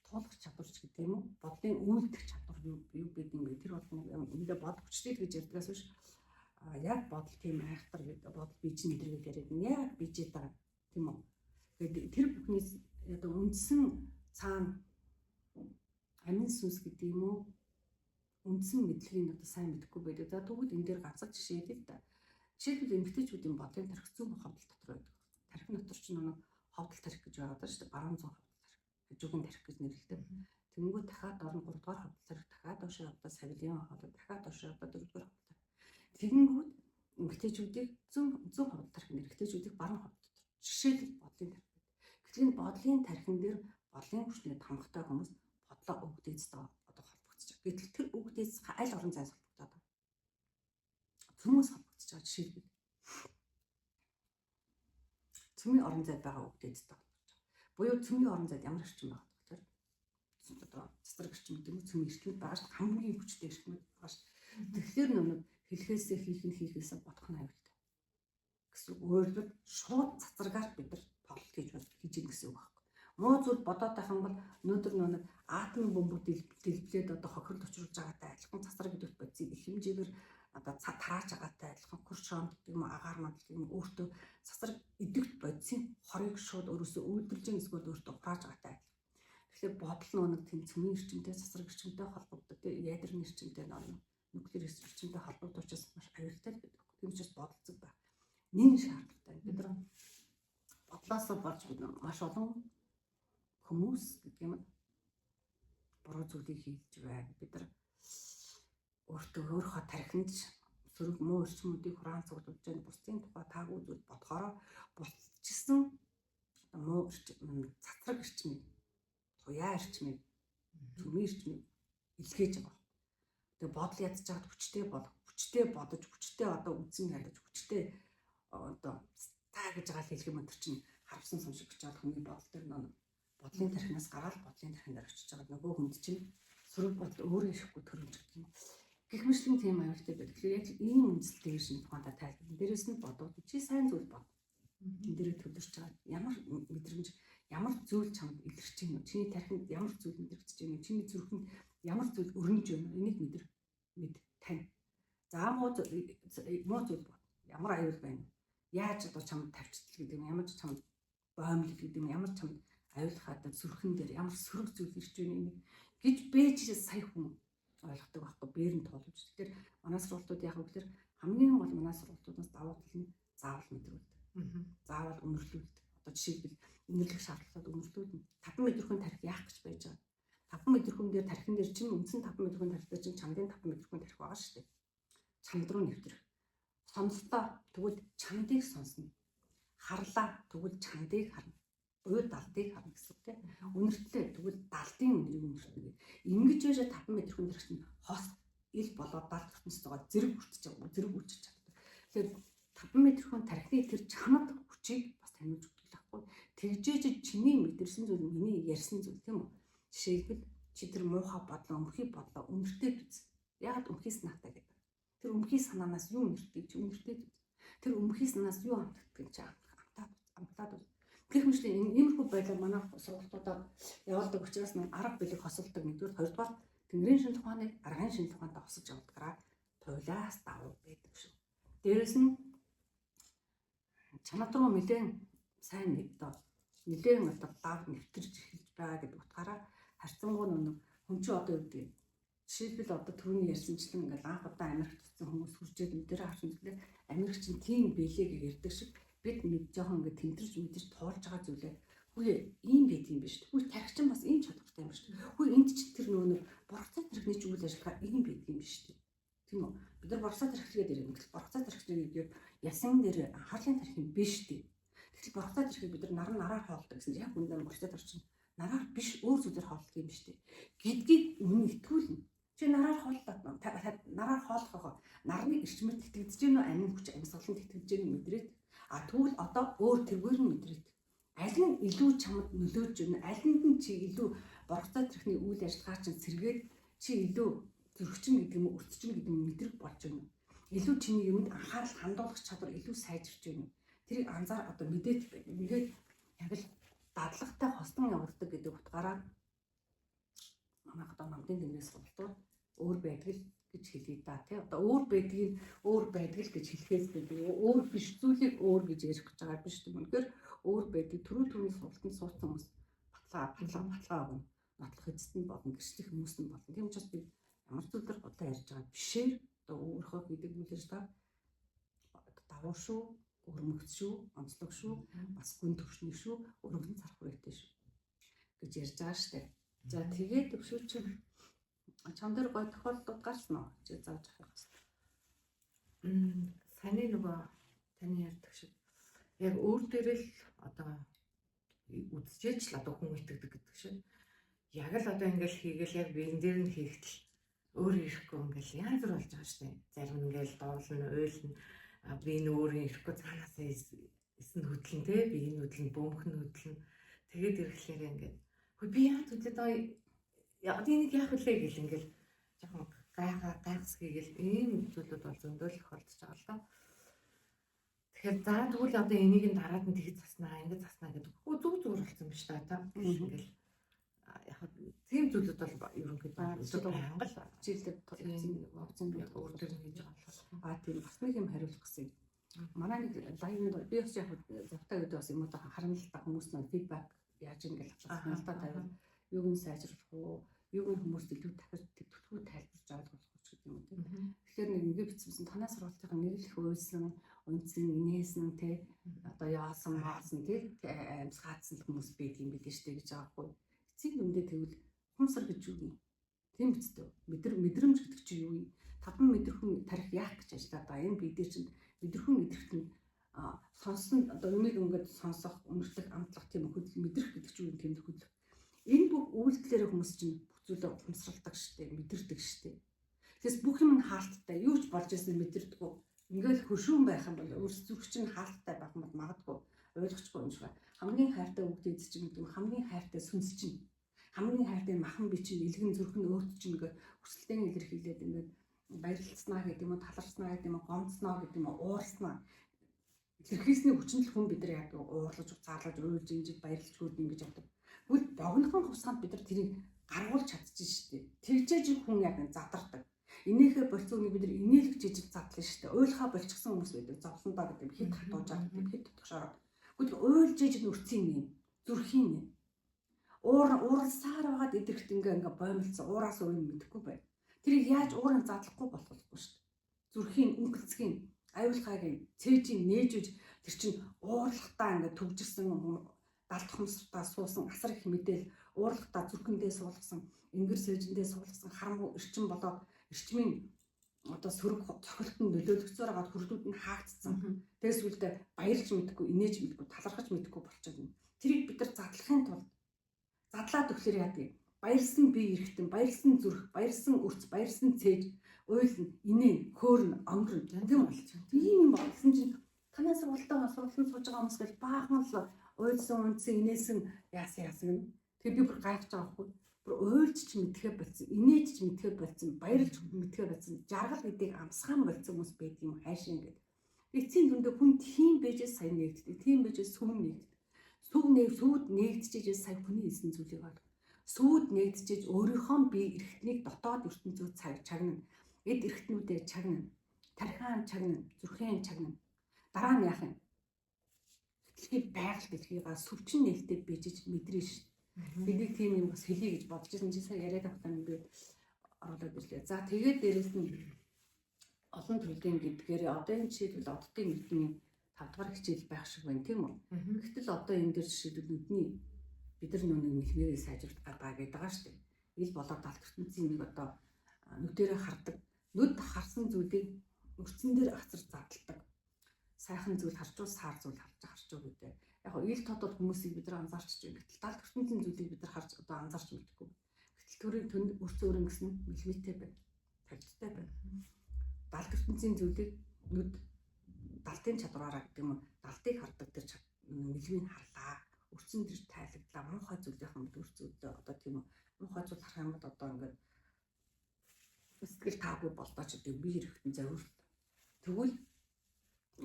туулах чадвар ч гэдэг юм уу? Бодлын үйлдэх чадвар юу гэдэг юм бэ? Тэр бол нэг бодол хүчтэй гэж ярьдгаас биш. Яг бодол тийм айхтар гэдэг бодол бийж энэ гэж яриад яг бийжээд байгаа тийм үү? Тэгээд тэр бүхнээс одоо үндсэн цаана амин сүнс гэдэг юм уу? Үндсэн мэдлэгийг одоо сайн мэдэхгүй байдаг. За тэгвэл энэ дээр ганцхан жишээ хэлье л да. Жишээлбэл эмэгтэйчүүдийн бодлын тархи зүүн ховдол дотор байдаг. Тархи дотор чинь нэг ховдол тархи гэж байгаа даа шүү дээ. Баруун зүүн ховдол тархи, хажуугийн тархи гэж нэрлэдэг. Тэнгүү дахиад орно 3 дугаар ховдол тархи, дахиад доош явдаа савлын ховдол, дахиад доош явдаа 4 дугаар ховдол тархи. Тэгэнгүүт эмэгтэйчүүдийг зүүн ховдол тархи, эрэгтэйчүүдийг баруун ховдол дотор. Жишээлбэл бодлын тархи байдаг. Гэтэл энэ бодлын тархин дээр бодлын хүчний тамгатай хүмүүс бодлоо өвгдээцтэй одоо холбогдож байгаа. Гэтэл тэр өвгдээц аль орон зайд холбогдоод байгаа. Цөмөөс холбогдож байгаа жишээлбэл. Цөмийн орон зайд байгаа өвгдээцтэй холбогдож байгаа. Буюу цөмийн орон зайд ямар эрчим байгаа вэ? Одоо цэцэг эрчим гэдэг нь цөмийн эрчим байгаа шүү. Хамгийн хүчтэй эрчим байгаа шүү. Тэгэхээр нүг хэлхээсээ хийх нь хийхээсээ бодох нь аюултай. Гэсэн үг. Өөрөлдвөл шууд цацрагаар бид нар тоглолт хийж хийж гин гэсэн үг байхгүй. Муу зүйл бодоод байх юм бол өнөөдөр нэг атомын бомбууд дэлбэлээд одоо хохирол учруулж байгаатай адилхан цацраг гэдэг бодисыг их хэмжээгээр одоо тарааж байгаатай адилхан куршон гэдэг юм агаар манд гэдэг юм өөртөө цацраг идэвхт бодисын хорыг шууд өөрөөсөө үйлдвэрлэж гин эсвэл өөртөө хурааж байгаатай адилхан. Тэгэхээр бодол нэг тийм цөмийн эрчимтэй цацраг эрчимтэй холбогддог тийм ядерны эрчимтэй нуклеар эрчимтэй холбогдох учраас маш аюултай л байдаг. Тийм учраас бодолцог байх. Нин шаардлагатай. Бид нар бодлоосоо болж бид маш олон хүмүүс гэдэг юм буруу зүйлийг хийж байна. Бид нар өөртөө өөрийнхөө тархинд сөрөг муу эрчмүүдийг хураан цуглуулж байна. Бусдын тухай таагүй зүйл бодохороо бусдчилсан муу эрчим, цацраг эрчмийг, туяа эрчмийг, цөмийн эрчмийг илгээж байгаа. Тэгээ бодол ядж чад хүчтэй болох, хүчтэй бодож, хүчтэй одоо үзэн ядаж, хүчтэй одоо та гэж байгаа л хэлэх юм өдр чинь харавсан сум шиг очиад хүний бодол дээр нөө бодлын тархинаас гараад бодлын тархин дээр очиж байгаа нөгөө хүнд чинь сөрөг бодол өөрөө ирэхгүй төрөмж гэдэг юм. Гэх мэтлэн тийм аюултай байдаг. Тэгэхээр яг ийм үндсэлтэй шин тухайдаа тайлбар. Дээрээс нь бодвол чи сайн зүйл бод. Энэ дээрээ төвлөрч байгаа ямар мэдрэмж, ямар зүйл чамд илэрч байна вэ? Чиний тархинд ямар зүйл мэдрэгдэж байна вэ? Чиний зүрхэнд ямар зүйл өрнөж байна вэ? Энийг мэдэр мэд тань. За муу зүйл бод. Ямар аюул байна вэ? Яаж одоо чамд тавьчихдал гэдэг юм, ямар ч чамд боомлол гэдэг юм, ямар чамд аюулхаатай зүрхэн дээр ямар сөрөг зүйл ирж байна энийг гэж бэж сая хүн ойлгодог байхгүй бээр нь туулж. Тэгэхээр манай сургалтууд яг вэ гэхээр хамгийн гол манай сургалтуудаас давуу тал нь заавал мэдрүүлдэг. Заавал үнэрлүүлдэг. Одоо жишээлбэл үнэрлэх шаардлагатад үнэрлүүлнэ. 5 мэдрэхүйн тарих яах гэж байж байгаа. 5 мэдрэхүйн дээр тархин дээр чинь үндсэн 5 мэдрэхүйн тарих дээр чинь чамдын 5 мэдрэхүйн тарих байгаа шүү дээ. Чамд руу нэвтрэх. Сонслоо тэгвэл чамдыг сонсно. Харлаа тэгвэл чамдыг харна. Буюу далдыг харна гэсэн үг тийм. Үнэртлээ тэгвэл далдын үнэрийг үнэртнэ гэх. Ингэж байж 5 мэдрэхүйн тарих чинь хос ил болоод далд ертөнцид байгаа зэрэг хүртэж байгаа, зэрэг үйлчилж чаддаг. Тэгэхээр 5 метр хүн тархины тэр чамд хүчийг бас таниулж өгдөг л байхгүй. Тэгжээж чиний мэдэрсэн зүйл миний ярьсан зүйл тийм үү? Жишээлбэл чи тэр муухай бодлоо, өмхий бодлоо үнэртэй үз. Яагаад өмхий санаатай гэдэг? Тэр өмхий санаанаас юу үнэртэй чи үнэртэй үз. Тэр өмхий санаас юу амтагддаг чи амтаад үз. Гэх мэтлэн иймэрхүү байдлаар манай сургалтуудаар явуулдаг учраас нэг арга билег хосолдог нэгдүгээр, хоёрдугаар Тэнгэрийн шинжлэх ухааныг аргын шинжлэх ухаантай хосож явуулдгаараа туйлаас давуу байдаг шүү. Дээрээс нь чанар руу нэлээд сайн одоо нэлээд одоо лав нэвтэрч эхэлж байгаа гэдэг утгаараа харьцангуй нэг хүн чинь одоо юу гэдэг жишээлбэл одоо түрүүний ярьсанчлан ингээл анх удаа Америкт очсон хүмүүс хүрчээд мэдэрээ харсан зүйлээ Америк чинь тийм бэлээ гэж ярьдаг шиг бид нэг жоохон ингээд тэмдэрч мэдэрч туулж байгаа зүйлээ үгүй ийм байд юм биш. Үгүй тарих чинь бас ийм чадвартай юм биш. Үгүй энд чинь тэр нөгөө нэг борцоо тарихны ч үйл ажиллагаа ийм байд юм биш. Тийм үү? Бид нар борцоо тархилгээд ирэх. Гэтэл борцоо тархилыг яг ясан дээр анхаарлын тарих юм биш үү? Гэтэл борцоо тархийг бид нар наран нараар хоолдог гэсэн чинь яг үнэндээ борцоо тарих чинь нараар биш өөр зүйлээр хоолдог юм биш үү? Гэдгийг үнэн итгүүлнэ. Чи нараар хооллоо. Нараар хооллохоо нарны эрчмээр тэтгэгдэж гэнэ үү? Амин хүч амьсгалан тэтгэгдэж гэнэ мэдрээд. А тэгвэл одоо өөр тэргээр нь мэдрээд. Аль нь илүү чамд нөлөөж гэнэ? Алинд нь чи илүү борцоо тархины үйл ажиллагаа чинь сэргээд чи илүү зүрхчин гэдэг юм уу, өртчин гэдэг юм мэдрэг болж байна. Илүү чиний юмд анхаарал хандуулах чадвар илүү сайжирч байна. Тэрийг анзаар одоо мэдээд байна. Ингээд яг л дадлагатай хостон явагддаг гэдэг утгаараа манайх одоо намдын тэнгэрээс сургалтууд өөр байдаг л гэж хэлье да тий. Одоо өөр байдгийг өөр байдаг л гэж хэлэхээс би өөр биш зүйлийг өөр гэж ярих гэж байгаа биш тийм. Үнэхээр өөр байдаг. Түрүү түрүүний сургалтанд суудсан хүмүүс батлаа батлаа батлаа өгнө. Нотлох эзэд нь болно, гэрчлэх хүмүүс нь болно. Тийм учраас би ямар зүйлээр бодлоо ярьж байгаа бишээр одоо өөрийнхөө хийдэг үйл ажиллагаа давуу шүү, өрмөгц шүү, онцлог шүү, бас гүн төвшний шүү, өргөн царах хүрээтэй шүү гэж ярьж байгаа штэ. За тэгээд өвшөөч чам дээр гой тохиолдлууд гарсан уу? Чи зааж авах хэрэгтэй. Саяны нөгөө таны ярьдаг шиг яг өөр дээрээ л одоо үзчихэж л одоо хүн итгэдэг гэдэг шиг. Яг л одоо ингээл хийгээл яг биен дээр нь хийхтэл өөр ирэхгүй ингээл янз бүр болж байгаа шүү дээ. Зарим нь ингээл дуулна, уйлна, би энэ өөрөө ирэхгүй цаанаасаа эсэн хөдлөн те, би энэ хөдлөн, бөмбөх нь хөдлөн. Тэгээд ирэхлээр ингээд хөө би яа хөдлөд байгаа яг энийг яах вүлээ гэл ингээл жоохон гайхаа гайхсгийгэл ийм зүйлүүд бол зөндөл тохиолдож байгаа л да. Тэгэхээр за тэгвэл одоо энийг нь дараад нь тэгж заснаа, ингэж заснаа гэдэг. Үгүй зүг зүгээр болсон биш та та. Ингээл яг тийм зүйлүүд бол ерөнхийдөө байнга л хичээлдээ тулгцсан нөгөө өөр төр нь хийж байгаа болохоор. А тийм бас нэг юм хариулах гэсэн. Манай нэг live-нд би бас яг завтай гэдэг бас юм уу харна л та хүмүүс нэг feedback яаж ингэж авчихсан л та тавиад юуг нь сайжруулах уу, юуг нь хүмүүст илүү дахиж түлхүү тайлбарж ойлгох уу гэдэг юм уу тийм. Тэгэхээр нэг ингэ бичсэн танай сургалтын нэг л их уйлсан, унтсан, инээсэн те одоо яасан, маасан те амьсгаадсан хүмүүс байдаг юм билээ штэ гэж байгаа хгүй. Эцсийн дүндээ тэгвэл хумсар гэж юу юм? Тийм биз дээ. Мэдрэмж гэдэг чинь юу юм? 5 мэдрэхүн тарих яах гэж ажиллаад байгаа. Энэ бид нар чинь мэдрэхүн мэдрэгт нь сонсон одоо юмыг ингээд сонсох, үнэртлэх, амтлах тийм хөдөл мэдрэх гэдэг чинь юу юм тийм хөдөл. Энэ бүх үйлдэлээр хүмүүс чинь бүх зүйлээ ухамсарладаг штэ, мэдэрдэг штэ. Тэгээс бүх юм нь хаалттай, юу ч болж исэн мэдэрдэггүй. Ингээл хөшүүн байх юм бол өөрс зүрх чинь хаалттай байх юм бол магадгүй ойлгохгүй юм шиг байна. Хамгийн хайртай хүүхдээ чинь гэдэг юм, хамгийн хайртай сүнс чинь, хамгийн хайртай махан би чинь илгэн зүрх нь өөрт чинь ингээд хүсэлтэйг илэрхийлээд ингээд баярлалцнаа гэдэг юм уу, талархснаа гэдэг юм уу, гомдсноо гэдэг юм уу, уурснаа. Илэрхийлсний хүчин л хүн бид нар яг уурлаж, уцаарлаж, уйлж, инжиж, баярлж хөрд ингэж явдаг. Тэгвэл богинохон хувьсгаанд бид нар тэрийг гаргуулж чадчих шүү дээ. Тэгжээж хүн яг задардаг. Инээхээ болцооны бид нар инээлгч ижил задлаа шүү дээ. Уйлхаа болчихсон хүмүүс байдаг. Зовлондоо гэдэг юм, хэд хатуужаад гэдэг юм, хэд тутагшаад. Тэгвэл уйлж иж нүрцэн юм, зүрхийн юм. Уур уурласаар байгаад идэрэхт ингээ ингээ боомлцсон уураас өөр юм мэдэхгүй байна. Тэрийг яаж уурыг задлахгүй болохгүй шүү дээ. Зүрхийн өнгөлцгийн аюулхайг цээжийн нээж үж тэр чинь уурлахтаа ингээ төгжирсэн далд хомсортаа суусан асар их мэдээл уурлахтаа зүрхэндээ суулгасан энгэр сээжэндээ суулгасан харамгу эрчим болоод эрчмийн одоо сөрөг цохилтод нөлөөлөгцөөр хагаад хүрдүүд нь хаагдцсан. Тэгээс үлдээ баярлж мэдгүй, инээж мэдгүй, талархаж мэдгүй болчиход байна. Тэрийг бид нар задлахын тулд задлаад өгөхлөөр яадаг юм? Баярлсан бие эрхтэн, баярлсан зүрх, баярлсан өрц, баярлсан цээж, уйлна, инээн, хөөрнө, онгорно. Тийм үү? Тийм юм болсон чинь танай сургуультаа сургалтанд сууж байгаа хүмүүс гэл баахан л уйлсан, унтсан, инээсэн яасан яасан гэнэ. Тэгээ би бүр гайхаж байгаа байхгүй. Бүр уйлж ч мэдхээ болсон, инээж ч мэдхээ болсон, баярлж мэдхээ болсон, жаргал гэдгийг амсгаан болсон хүмүүс байдаг юм хайшин гэдэг. Эцсийн дүндээ хүн тийм байжээс сая нэгддэг, тийм байжээс сүм нэгддэг. Сүв нэг сүйд нэгдчихээс сая хүний хэлсэн зүйлийг ойлгох. Сүйд нэгдчихэж өөрийнхөө бие эрхтнийг дотоод ертөнцүүд чагнана. Эд эрхтнүүдээ чагнана. Тархиан чагнана, зүрхэн чагнана. Дараа нь яах юм? Дэлхий байгаль дэлхийгаа сүвчин нээлттэй бийжиж мэдрэн шин. Бид тийм юм бас хэлье гэж бодож байсан чинь сая яриад байхдаа би оруулаад ирлээ. За тэгээд дээрэс нь олон төрлийн гэдгээр одоо энэ жишээлбэл оддын нүдний 5 дугаар хичээл байх шиг байна тийм үү? Гэтэл одоо энэ дээр жишээлбэл нүдний бид нар нүг нэлмээрээ сайжруулах гэдэг гэдэг байгаа шүү дээ. Ил болоод далд ертөнцийн нэг одоо нүдэрээ хардаг. Нүд харсан зүйлийг өрцөн дээр асар задалдаг. Сайхан зүйл харчуу, саар зүйл харж харчуу гэдэг. Яг гоо ил тод бол хүмүүсийг бид нар анзаарч байна. Гэтэл далд ертөнцийн зүйлийг бид нар харж одоо анзаарч мэдэхгүй. Гэтэл төрийн төнд өрц өөр ингэсэн нь мэлмитэй байна. Тавьдтай байна. Далд ертөнцийн зүйлийг нүд далтын чадвараараа гэдэг юм уу? Далтыг хардаг тэр мэлмийг харлаа. Өрцөн дээр тайлагдлаа. Муухай зүйлийнхэн мэд өрцөдөө одоо тийм үү? Муухай зүйл харах юм бол одоо ингээд сэтгэл таагүй болдоо ч гэдэг би хэрэгтэн зориулт. Тэгвэл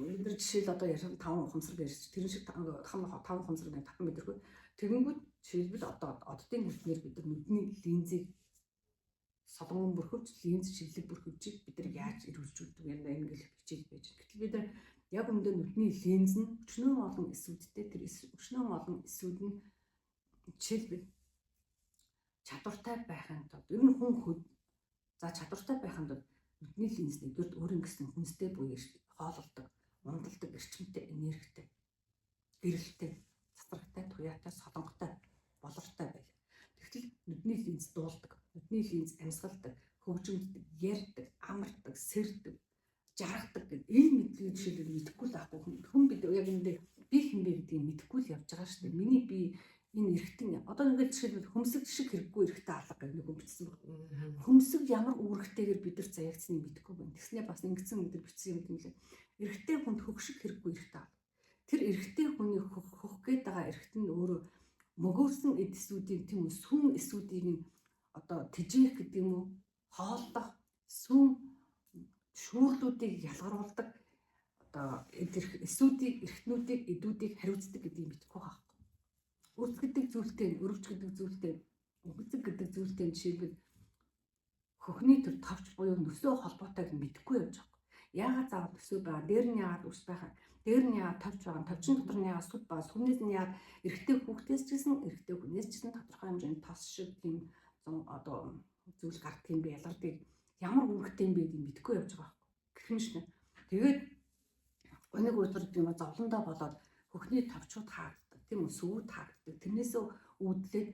бид нар жишээл одоо ярьсан 5 ухамсар гэж тэрэн шиг 5 ухамсар нэг 5 мэдрэхгүй. Тэгэнгүүт жишээлбэл одоо оддын хүртнэр бид нар нүдний линзийг солонгон бүрхөвч линз шиглэг бүрхөвчийг бид нар яаж эргүүлжүүлдэг юм бэ ингээл хичээл байж. Гэтэл бид нар яг үүндээ нүдний линз нь өчнөө олон эсүүдтэй тэр өчнөө олон эсүүд нь жишээлбэл чадвартай байхын тулд ер нь хүн хөд за чадвартай байхын тулд нүдний линз нэгдүгürt өөр ингэсэн хүнстэй буюу хоололдог, ундалдаг, эрчимтэй, энергитэй, гэрэлтэй, цацрагтай, туяатай, солонготой, болортой байл. Тэгтэл нүдний линз дуулдаг, нүдний линз амьсгалдаг, хөгжимддөг, ярьдаг, амардаг, сэрдэг, жаргадаг гэдэг энэ мэдлэгийг жишээлбэл мэдэхгүй л байхгүй хүн бид яг энэ би хэн бэ гэдгийг мэдэхгүй л явж байгаа шүү дээ. Миний би энэ эргэтэн одоо ингээд жишээлбэл хөмсөг шиг хэрэггүй эргэтэн алга гэх нэг хүн бичсэн байна. Хөмсөг ямар үүрэгтэйгээр бид нар заяагдсныг мэдэхгүй байна. Тэгснээ бас ингэсэн бид нар бичсэн юм лээ. Эрэгтэй хүнд хөх шиг хэрэггүй эрэгтэй алга. Тэр эрэгтэй хүний хөх гээд байгаа эрэгт нь өөрөө мөгөөрсөн эд эсүүдийн тийм үү сүм эсүүдийг нь одоо тэжээх гэдэг юм уу хооллох сүм шүүрлүүдийг ялгаруулдаг одоо эсүүдийг эрхтнүүдийг эдүүдийг хариуцдаг гэдгийг мэдэхгүй байгаа байхгүй. Өрц гэдэг зүйлтэй, өрөвч гэдэг зүйлтэй, үгцэг гэдэг зүйлтэй жишээлбэл хөхний төр товч буюу нөсөө холбоотойг мэдэхгүй явж байгаа. Яагаад заавал нөсөө байгаа, дээр нь яагаад үс байгаа, дээр нь яагаад товч байгаа, товчон дотор нь яагаад сүд байгаа, сүмнээс нь яагаад эрэгтэй хүүхдээс ч гэсэн эрэгтэй хүнээс ч гэсэн тодорхой хэмжээний тос шиг тийм одоо зүйл гардаг юм бэ, ялгардыг ямар үүрэгтэй юм бэ гэдгийг мэдэхгүй явж байгаа байхгүй. Гэх юм шиг. Тэгээд өнөг өдөр тийм зовлондоо болоод хөхний товчууд хаагддаг, тийм үү, сүйд хаагддаг. Тэрнээсээ үүдлээд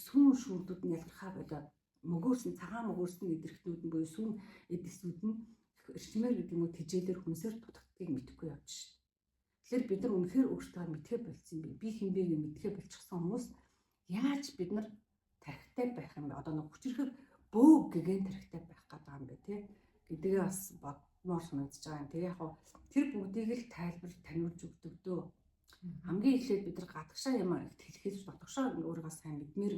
сүм шүүрдүүд нь ялгархаа болоод мөгөөрсөн цагаан мөгөөрсөн эдэрхтнүүд нь буюу сүм эд эсүүд нь эрчмээр гэдэг юм уу тэжээлэр хүнсээр дутагдгийг мэдэхгүй явж шин. Тэгэхээр бид нар үнэхээр өөртөө мэдхээ болцсон юм бэ? Би хэн бэ гэж мэдхээ болчихсон хүмүүс яаж бид нар тархитай байх юм бэ? Одоо нэг хүчирхэг бөө гэгэн тархитай байх гэдэг юм бэ те? Гэдгээ бас бодмоор санагдаж байгаа юм. Тэгээ яг хав тэр бүгдийг л тайлбар таниулж өгдөг дөө. Хамгийн эхлээд бид нар гадагшаа юм хэлэхээс дотгошоо өөрийгөө сайн мэдмээр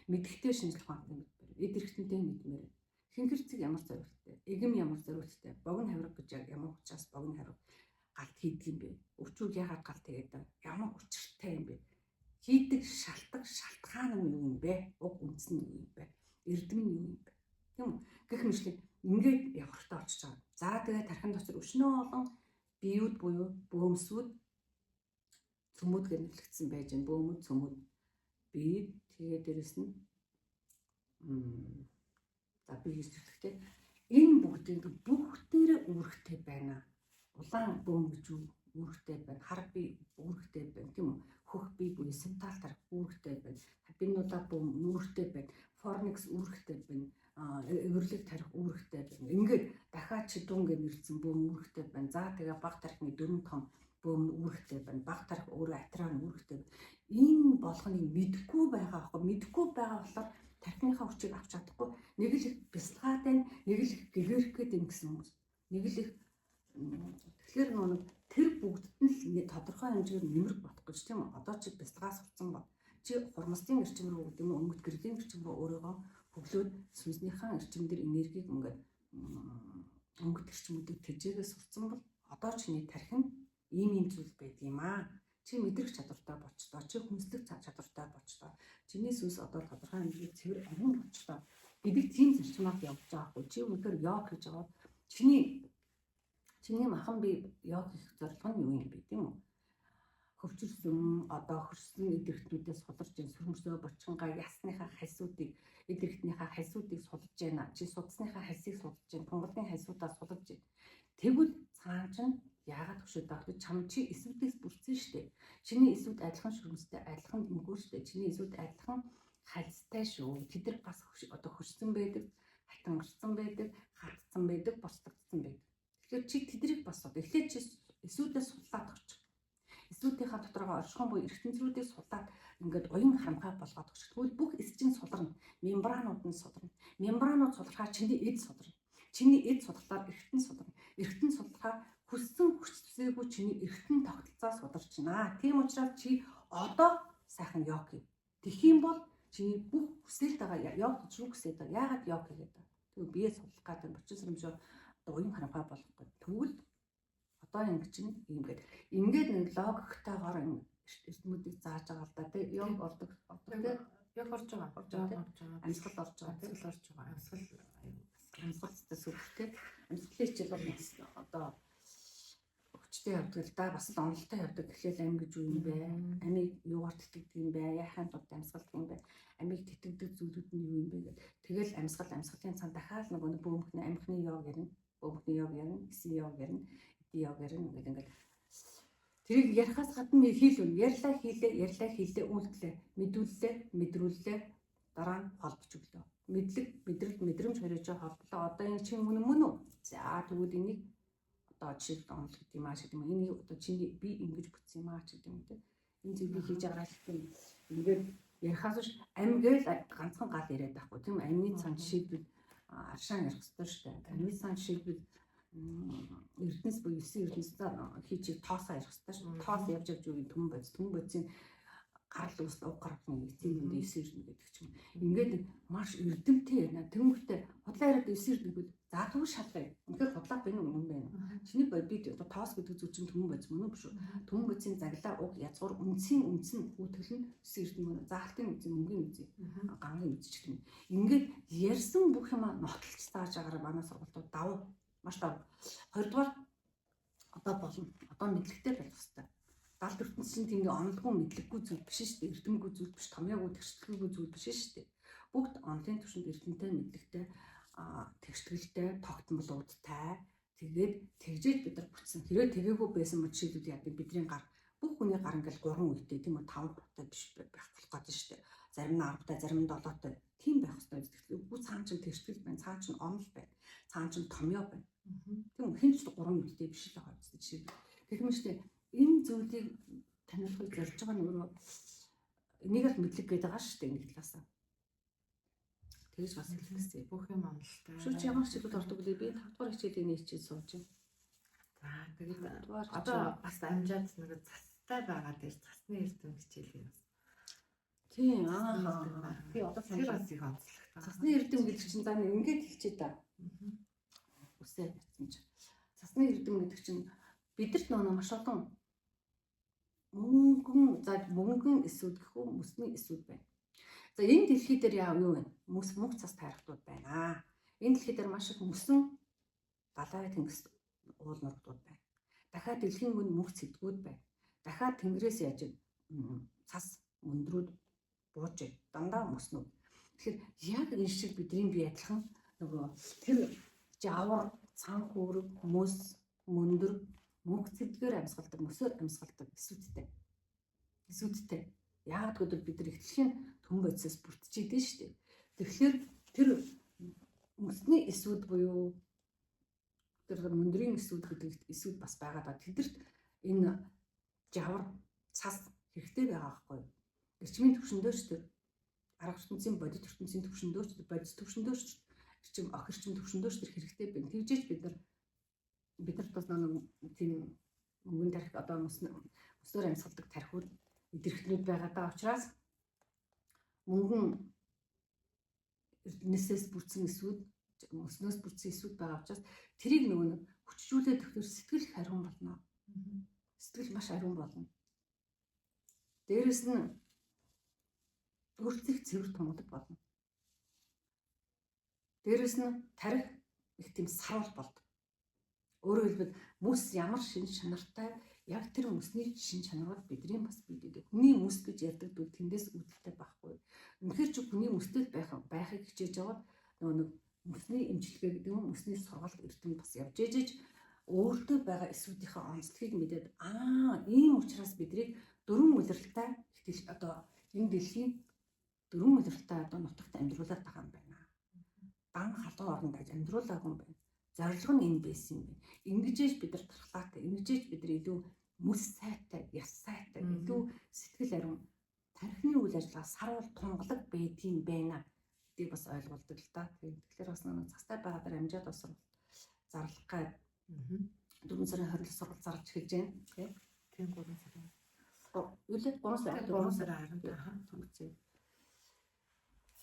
мэдэхтэй шинжлэх ухаантай мэдмээр эд эрхтэнтэй мэдмээр хинхэр цэг ямар зориулттай, эгэм ямар зориулттай, богино хавирга гэж яг ямар учраас богино хавирга галт хийдэг юм бэ? Өвчүүг яагаад галт хийгээд байгаа? Ямар учиртай юм бэ? Хийдэг шалтгаан шалтгаан нь юу юм бэ? Уг үндэс нь юу юм бэ? Эрдэм нь юу юм бэ? Тийм үү? Гэх мэтлэг ингээд явах хэрэгтэй болчихж байгаа. За тэгээ тархин дотор өчнөө олон биеуд буюу бөөмсүүд цөмүүд гэж нэрлэгдсэн байж байна. Бөөмөд, цөмөд, бие тэгээ дээрэс нь за би гэж төрөлхтэй. Энэ бүгдийг бүгдээрээ үүрэгтэй байна. Улаан бөөм гэж үүрэгтэй байна. Хар би үүрэгтэй байна, тийм үү? Хөх би буюу симптал тарих үүрэгтэй байна. Хабинула бөөм үүрэгтэй байна. Форникс үүрэгтэй байна. Эвэрлэг тарих үүрэгтэй байна. Ингээд дахиад чидүүн гэж нэрлсэн бөөм үүрэгтэй байна. За тэгээ баг тарихны дөрвөн том Бөөм нь үүрэгтэй байна. Баг тарих өөрөө атраа нь үүрэгтэй байна. Энэ болгоныг мэдэхгүй байгаа аахгүй, мэдэхгүй байгаа болохоор тархиныхаа хүчийг авч чадахгүй, нэг л их бясалгаад байна, нэг л их гэгэрэх гээд юм гэсэн хүмүүс. Нэг л их, тэгэхээр нэг тэр бүгдд нь л тодорхой хэмжээгээр нэмэр бодох гэж, тийм үү? Одоо чи бясалгаа сурцсан бол чи хурмстын эрчим рүү гэдэг юм уу, өнгөт гэрлийн эрчим рүү өөрийгөө хөглөөд сүнснийхээ эрчим дээр энергийг ингээд өнгөт эрчмүүдийг тэжээгээ сурцсан бол одоо чиний тархи нь ийм ийм зүйл байдаг юм аа. Чи мэдрэх чадвартай болчлоо. Чи хүнслэх чадвартай болчлоо. Чиний сүнс одоо тодорхой хэмжээгээр цэвэр ариун болчлоо гэдэг тийм зарчмаар явж байгаа хгүй. Чи үнэхээр йог хийж байгаа бол чиний махан бие йог хийх зорилго нь юу юм бэ, тийм үү? Хөвчөрсөн, одоо хөрсөн эд эрхтнүүдээс суларч байна. Сүрмөрсөө, бочонгаа, ясныхаа хальсуудыг, эд эрхтнийхаа хальсуудыг сулж байна. Чи судасныхаа хальсыг сулж байна. Тунгалын хальсуудаа сулж байна. Тэгвэл цаан чинь яагаад хөшөөд байгаа вэ? Чам чи эсвүүдээс бүрдсэн шүү дээ. Чиний эсвүүд адилхан шүрмстэй, адилхан мөнгөөр шүү дээ. Чиний эсвүүд адилхан хальстай шүү. Тэд нар бас одоо хөрсөн байдаг, хатангарсан байдаг, хатцсан байдаг, бослогдсон байдаг. Тэгэхээр чи тэднийг бас эхлээд чи эсвүүдээс суллаад өгч. Эсвүүдийнхаа доторгоо оршихуй буюу эртэнцрүүдийг суллаад ингээд уян харамхай болгоод өгч. Тэгвэл бүх эс чинь суларна. Мембранууд нь суларна. Мембранууд сулрахаар чиний эд суларна. Чиний эд сулрахлаар эргэтэн суларна. Эргэтэн сулрахаар хүссэн хүчсээгүй чиний эргэтэн тогтолцоо сударчнаа. Тийм учраас чи одоо сайхан йог хий. Тэгэх юм бол чиний бүх хүсэлт байгаа йог гэж юу хүсээд байгаа. Яагаад йог хийгээд байгаа? Тэгвэл бие суллах гэдэг бочин сэрэмжөө одоо уян харамхай болгох гэдэг. Тэгвэл одоо ингэ чинь юм гээд ингээд нэг логиктойгоор эрдэмүүдийг зааж байгаа л да, тий. Йог ордог тий. Яг орж байгаа. Орж байгаа, тий. Орж байгаа. Амьсгал орж байгаа, тий. Амьсгал орж байгаа. Амьсгал Амьсгалтай сүрх, тий. Амьсгалын хичээл бол бас одоо хүчтэй явдаг л да. Бас л онолтой явдаг. Эхлээл ам гэж юу юм бэ? Амийг юугаар тэтгэдэг юм бэ? Яахын тулд амьсгалдаг юм бэ? Амийг тэтгэдэг зүйлүүд нь юу юм бэ гэдэг. Тэгэл амьсгал, амьсгалын цан дахиад нөгөө нэг бөөмхний амхны йог ярина. Бөөмхний йог ярина, эсийн йог ярина, эдийн йог ярина гэдэг ингээд тэрийг ярихаас гадна хийл үн. Ярьлаа хийлээ, ярьлаа хийлээ, үйлдлээ, мэдүүллээ, мэдрүүллээ, дараа нь холбож өглөө. Мэдлэг, мэдрэл, мэдрэмж хоёроо холболоо. Одоо энэ чинь үнэн мөн үү? За, тэгвэл энийг одоо жишээлбэл онол гэдэг юм аа гэдэг юм. Энийг одоо чиний би ингэж бүтсэн юм аа гэдэг юм те. Энэ зүйлийг хийж байгаа л юм. Ингээд ярихаас биш ам гээл ганцхан гал яриад байхгүй, тийм үү? Амны цан жишээлбэл аршаан ярих ёстой шүү дээ. Амны цан жишээлбэл эрдэнэс буюу 9 эрдэнэс хийчих тоосоо ярих ёстой шүү. Тоос явж явж юу түмэн бодис, түмэн бодисын гарал үүсэл уг гаргах эцсийн дүндээ 9 эрдэнэ гэдэг ч юм. Ингээд маш эрдэмтэй ярина. Тэнгүүтээ худлаа яриад 9 эрдэнэ гэвэл за тэгвэл шалгая. Үнэхээр худлаа байна уу, үнэн байна уу? Чиний бид одоо тоос гэдэг зүйл чинь түмэн бодис мөн үү, биш үү? Түмэн бодисын загла уг язгуур үндсийн үндс нь үүтгэл нь 9 эрдэнэ мөн үү? Заалтын үндс, мөнгөний үндс, гангийн үндс ч гэх юм. Ингээд ярьсан бүх юма нотолж зааж байгаараа манай сургуультууд давуу, маш давуу. Хоёрдугаар одоо болно. Одоо мэдлэгтэй байх хэрэгтэй. Далд ертөнцийн ингээ онолгүй мэдлэггүй зүйл биш шүү дээ. Эрдэмгүй зүйл биш, томьёогүй тэгшгэлгүй зүйл биш шүү дээ. Бүгд онолын түвшинд эрдэмтэй, мэдлэгтэй, тэгшгэлтэй, тогтмолуудтай. Тэгээд тэгжээж бид нар бүтсэн. Хэрвээ тэгээгүй байсан бол жишээлбэл яа бидний гар, бүх хүний гар ингээл 3 үетэй, тийм үү, 5 хуртай биш байх болох гэдэг шүү дээ. Зарим нь 10-тай, зарим нь 7-тай. Тийм байх хэрэгтэй. Тэгэхээр үгүй, цаан чинь тэгшгэл байна, цаан чинь онол байна, цаан чинь томьёо байна. Тийм үү? Хэн ч 3 үетэй биш л байгаа юм жишээлбэл. Тэгэх юм шүү дээ. Энэ зүйлийг таниулахыг зорж байгаа нь өөрөө энийг л мэдлэг гэдэг байгаа шүү дээ нэг талаасаа. Тэгж бас хэлэх гэсэн. Бүх юм онолтой. Шүү чи ямар хичээлүүд ордог вэ? Би 5 дугаар хичээлийн нэг хичээл сууж байна. За, тэгээд 5 дугаар одоо бас амжаад нэг цастай байгаа дээр цасны эрдэм хичээлийг бас. Тийм аа. Би одоо Тэр санаж бас их онцлогтой. Цасны эрдэм гэдэг чинь за нэг ингээд хэлчихээ да. Үсээ бичсэн чинь. Цасны эрдэм гэдэг чинь бидэрт нөө маш олон мөнгөн, за мөнгөн эсүүд гэх үү, мөсний эсүүд байна. За, энэ дэлхий дээр яа юу вэ? Мөс, мөнх цас тайрахтууд байна. Энэ дэлхий дээр маш их мөсөн далай, тэнгис, уул нургуудууд байна. Дахиад дэлхийн гүн мөнх цэдгүүд байна. Дахиад тэнгэрээс яаж цас мөндрүүд бууж байна. Дандаа мөснүүд. Тэгэхээр яг энэ шиг бидний бие адилхан нөгөө тэр жавар, цан хүүрэг, мөс, мөндөр, мөнх цэдгээр амьсгалдаг, мөсөөр амьсгалдаг эсүүдтэй. Эсүүдтэй. Яагаад гэвэл бид нар ихтлэхийн түн бодисоос бүрдчихэдэн шүү дээ. Тэгэхээр тэр мөсний эсүүд буюу тэр мөндрийн эсүүд гэдэг эсүүд бас байгаа да. Тэдэрт Энэ жавар цас хэрэгтэй байгаа байхгүй юу? Эрчмийн төвшөндөө ч тэр арга ертөнцийн бодит ертөнцийн төвшөндөө ч бодис төвшөндөө ч эрчим ох эрчим төвшөндөө ч тэр хэрэгтэй байна. Тэгжээж бид нарт бас нэг тийм мөнгөн тарих одоо мөснөөр амьсгалдаг тархиуд идэрхтнүүд байгаа даа учраас мөнгөн эрдэнэсээс бүрдсэн эсүүд, мөснөөс бүрдсэн эсүүд байгаа учраас тэрийг нөгөө нэг хүчжүүлээд өгөхөөр сэтгэл их ариун болно. Сэтгэл маш ариун болно. Дээрэс нь өөрсдийг цэвэр тунгадаг болно. Дээрэс нь тарих их тийм саруул болдог. Өөрөөр хэлбэл мөс ямар шин чанартай яг тэр мөсний шин чанарууд бидний бас бидэд. Хүний мөс гэж ярьдаг зүйл тэндээс үүдэлтэй байхгүй. Үнэхээр чи хүний мөстэй байхыг хичээж байгаа нөгөө нэг мөсний эмчилгээ гэдэг юм, мөсний сургалт эрдэм бас явж ээжэж өөртөө байгаа эсүүдийнхээ онцлогийг мэдээд ийм учраас биднийг дөрвөн улиралтай одоо энэ дэлхийн дөрвөн улиралтай одоо нутагт амьдруулад байгаа юм байна. Дан халуун оронд амьдруулаагүй юм байна. Зорилго нь энэ байсан юм байна. Ингэжээж бид нар тархлаатай, ингэжээж бид нар илүү мөс сайтай, яс сайтай, илүү сэтгэл ариун тархины үйл ажиллагаа саруул тунгалаг байдгийн байна гэдгийг бас ойлгуулдаг л та. Тэгэхээр бас нэг цастай байгаа дээр амжаад бас зарлах гад 4 сарын 20-нд сургалт зарлж эхэлж байна. Тийм 3 сарын. Юу лээ 3 сар 3 сарын 10-нд.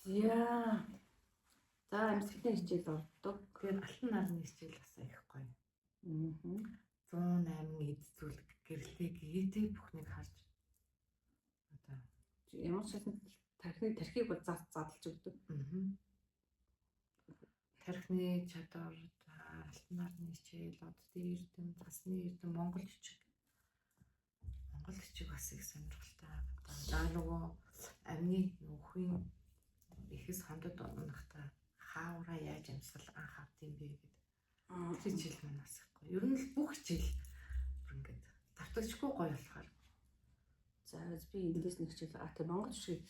За. За амьсгалын хичээл ордог. Тэгэхээр алтан нарны хичээл бас их гоё. 108 эд зүйл гэрэлтэй гээтэй бүхнийг харж одоо ямар ч шатнд тархины тархийг бол задлж өгдөг. Тархины чадвар, алтан нарны хичээл, оддын эрдэм, цасны эрдэм, Монгол бичиг. Монгол бичиг бас их сонирхолтой. За нөгөө амны нөхөн ихэс хондод унахта хаавраа яаж амьсгал анх авд юм бэ гэдэг. Тэр хичээл маань бас их гоё. Ер нь л бүх хичээл бүр ингээд давтагдчихгүй гоё болохоор. За би эндээс нэг хичээл тийм Монгол бичгийг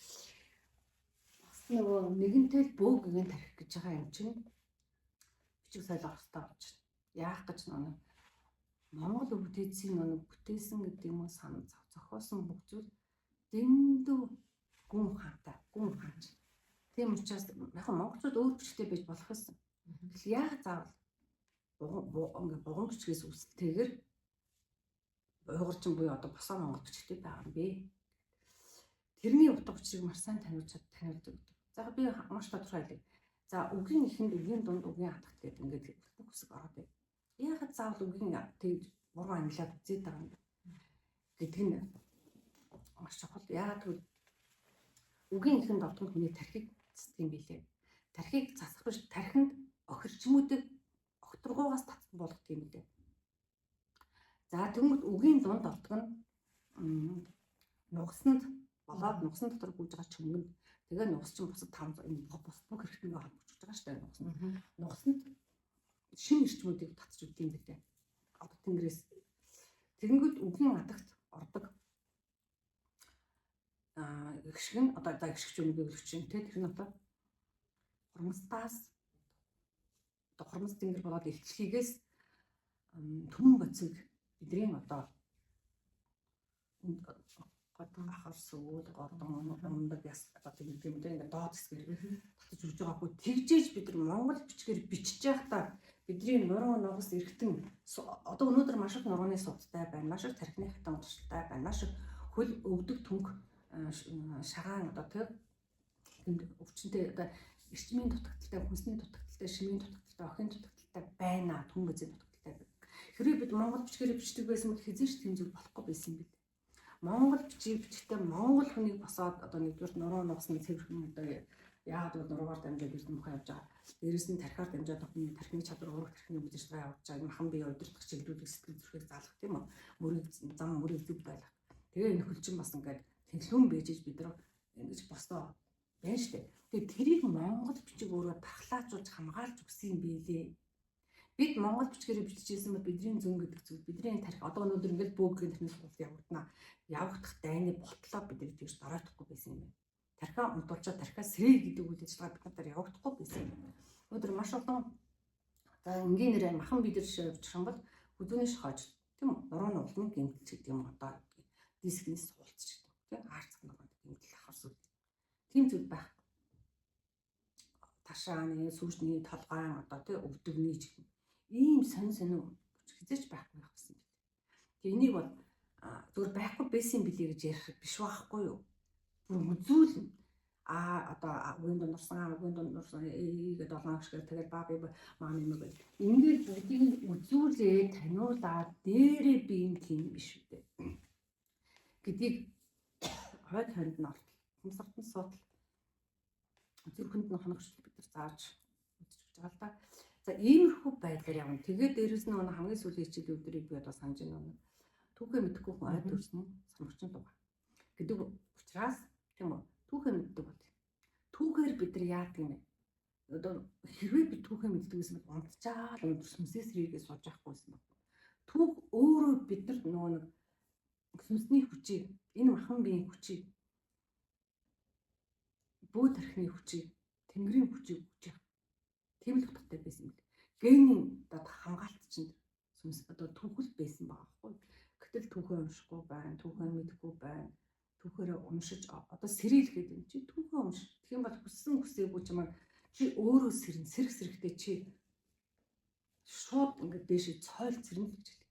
бас нөгөө нэгэнтэй л бөөг гэн тархих гэж байгаа юм чинь бичиг соёл орох хэрэгтэй болж байна. Яах гэж нөгөө Монгол өвдөцийн нөгөө бүтээсэн гэдэг юм уу сан зохиосон бүх зүйл дэндүү гүн ухаантай, гүн ухаанч. Тийм учраас яг монголчууд өөр бичгтэй байж болох байсан. Тэгэл яг заавал ингээ буган бичгээс үүсэлтэйгээр уйгурчин буюу одоо босоо монгол бичгтэй байгаа юм бэ. Тэрний утга учирыг маш сайн таниулж таниулж өгдөг. За би маш тодорхой хэлье. За үгийн эхэнд, үгийн дунд, үгийн хатагт гэдэг ингээд бүх хэсэг ороод байв. Яагаад заавал үгийн тэгж буруу ангилаад үзээд байгаа юм бэ гэдэг нь маш чухал. Яагаад гэвэл үгийн эхэнд ордог хүний тархийг цасдаг юм билээ. Тархийг цасах биш, тархинд охирчмүүдийг огторгуугаас татсан болгодог юм билээ. За тэгмэд үгийн дунд ордог нь нугасанд болоод нугасан дотор гүйж байгаа чөмгөнд тэгээ нугас чинь бусад там энэ бус бүх хэрэгтнээ холбогдож байгаа шүү дээ нугасанд. Нугасанд шин эрчмүүдийг татж өгдөг юм билээ. Одоо тэнгэрээс тэгэнгүүт үгийн адагт ордог эгшиг нь одоо за эгшигч юм гэвэл чинь те тэр нь одоо хурмстаас одоо хурмс тэнгэр болоод илчлэгээс түмэн боцыг бидний одоо Годон ахар сүүл годон ундаг яс одоо тийм юм дээ ингээд доод хэсгээр татаж өгж байгаагүй тэгжээж бид нар монгол бичгээр бичиж байхдаа бидний нуруу нугас эргэтэн одоо өнөөдөр маш их нурууны судтай байна, маш их тархины хатан туршилтай байна, маш их хөл өвдөг түнх шагаан одоо тэр өвчнөд одоо эрчмийн дутагдaltaй, хүнсний дутагдaltaй, шимийн дутагдaltaй, охин дутагдaltaй байна, түн бэзийн дутагдaltaй. Хэрвээ бид монгол бичгээр бичдэг байсан бол хэзээ ч тийм зүйл болохгүй байсан юм бид. Монгол бичгийг бичгтээ монгол хүнийг босоод одоо нэгдүгээр нуруу нугасны цэвэрхэн одоо яагаад гэвэл нуруугаар дамжаад эрдэм мөхөө явж байгаа. Дээрээс нь тархиар дамжаад хүний тархины чадвар, уурах тархины үйл ажиллагаа явуулж байгаа. Махан бие удирдах чиглүүлэх сэтгэл зүрхийг залгах тийм үү? Мөрийг зам мөрийг зөв байлгах. Тэгээ энэ хөл чинь бас ингээд тэнхлүүн бэжэж бид нар ингэж босоо байна штэ. Тэгээ тэрийг монгол бичиг өөрөө дархлаажуулж хамгаалж өгсөн юм билээ. Бид монгол бичгээр бичижсэн бол бидний зүүн гэдэг зүйл, бидний тарих одоо өнөөдөр ингээд бөөггийн тархины сургалт явагдана. Явагдах дайны ботлоо бид нар тэгж доройтохгүй байсан юм байна. Тархиа унтуулчаа тархиа сэрээ гэдэг үйл ажиллагаа бид нар явагдахгүй байсан юм. Өнөөдөр маш олон за энгийнээр махан бид нар жишээ авчих юм бол хүзүүний шохойж Тийм үү? Нуруу нь улмын гэмтэл ч гэдэг юм одоо дискнээс суулц ч гэдэг. Тийм аарцх нуруунд гэмтэл ахар зүйл. Тийм зүйл байх. Ташааны, сүржний, толгойн одоо тий өвдөгний ч гэх юм. Ийм сонь сонин хизээч байхгүй байх гэсэн юм. Тэгээ энийг бол зүгээр байхгүй байсан билээ гэж ярих биш байхгүй юу? Бүр үзүүлнэ. А одоо үгийн дунд орсон, үгийн дунд орсон гэдэг долоон гişгээр тэгэл ба би маа юм гэл. Ингээд бүгдийг нь үзүүлээ, таниулаад дээрээ би юм тийм биш үү гэдгийг хойд хонд нь ортол, хумсарт нь суутал, зүрхэнд нь хоногчлол бид нар зааж үзэж өгч байгаа л да. За иймэрхүү байдлаар явна. Тэгээд дээрэс нь хамгийн сүүлийн хичээлийн өдрийг би одоо санаж байна. Түүхээ мэдэхгүй хүн ойд төрсөн самарчин дугаа гэдэг учраас тийм үү? Түүхээ мэддэг бол. Түүхээр бид нар яадаг юм бэ? Одоо хэрвээ би түүхээ мэддэг гэсэн бол унтчаал өндөр сүнсээс рийгээ сууж явахгүйсэн баг. Түүх өөрөө биднэрт нөгөө нэг сүнсний хүчийг, энэ махан биеийн хүчийг, бөө тархины хүчийг, тэнгэрийн хүчийг өгч явах. Тийм л утгатай байсан юм л. Генийн одоо хамгаалт чинь сүнс одоо түүхэл байсан байгаа байхгүй. Гэтэл түүхээ уншихгүй байна, түүхээ мэдэхгүй байна. Түүхээрээ уншиж одоо сэрэл гэдэг юм чи түүхээ унш. Тэгэх юм бол хүссэн хүсээгүй чамайг чи өөрөө сэрэн сэрэх сэрэхтэй чи шууд ингээд дээшээ цойл сэрнэ гэж хэлдэг.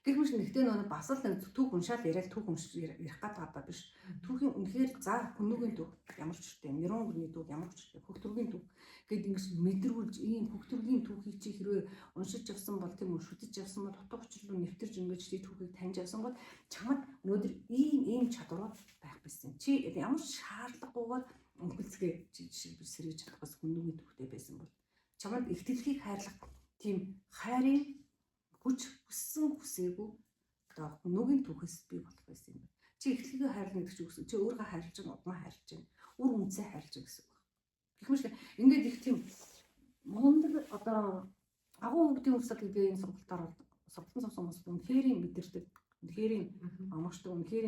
Гэх мэт нэгтэй нөгөө бас л нэг түүх уншаал яриад түүх уншиж ярих гээд байгаа биш. Түүхийн үнэхээр за хүнүүгийн түүх ямар ч үстэй, Нэрон гүрний түүх ямар ч үстэй, хөгтрөгийн түүх гэд ингэж мэдрүүлж ийм хөгтрөгийн түүхийг чи хэрвээ уншиж явсан бол тийм үү шүтэж явсан бол утга учир руу нэвтэрж ингэж чи түүхийг таньж явсан бол чамд өнөөдөр ийм ийм чадварууд байх байсан. Чи ямар ч шаардлагагүйгээр өнгөлцгөө чи жишээлбэл сэргийж чадах бас хүнүүгийн түүхтэй байсан бол чамд их дэлхийг хайрлах тийм хайрын хүч хүссэн хүсээгүй одоо нүгийн түүхээс бий болох байсан юм байна. Чи эхлэгээ хайрлна гэдэг чинь үсэн. Чи өөрийгөө хайрлаж байгаа, удмаа хайрлаж байна. Үр үнцээ хайрлаж байгаа гэсэн үг. Гэх мэт ингээд их тийм мундаг одоо агуу хүүхдийн урсгал гэдэг энэ сургалтаар бол сургалтын суусан хүмүүс үнэхээр мэдэрдэг. Үнэхээр амарчдаг. Үнэхээр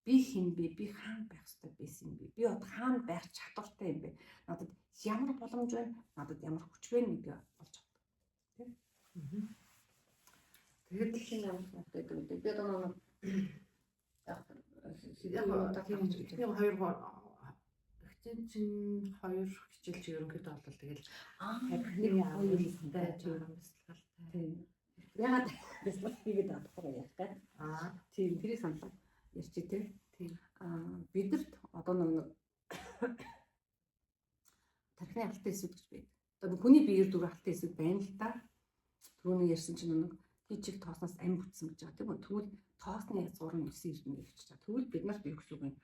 би хэн бэ? Би хаан байх ёстой байсан юм бэ? Би одоо хаан байх чадвартай юм бэ? Надад ямар боломж байна? Надад ямар хүч байна гэдгээ олж авдаг. Тэ? Тэгээд чинь ямар хэрэгтэй гэдэг вэ? Би одоо нэг яг тийм хоёр ихтэй чинь хоёр хичээл чи ерөнхийдөө бол тэгэл нэг хоёр юмтай жоохон бясалгалтай. Тийм. Ягаад бясалгал хийгээд байгаа юм яах вэ? Аа тийм тэрийг саналаа ярьчих тий. Тийм. Аа бидэрт одоо нэг тархины алтан эсүүд гэж байдаг. Одоо хүний биеэр дөрвөн алтан эсүүд байна л да. Түрүүний ярьсан чинь нэг чиг тоосноос ам бүтсэн гэж байгаа тийм үү? Тэгвэл тоосны язгуур нь 9 эрдэнэ гэж байгаа. Тэгвэл бид нарт юу гэсэн үг юм?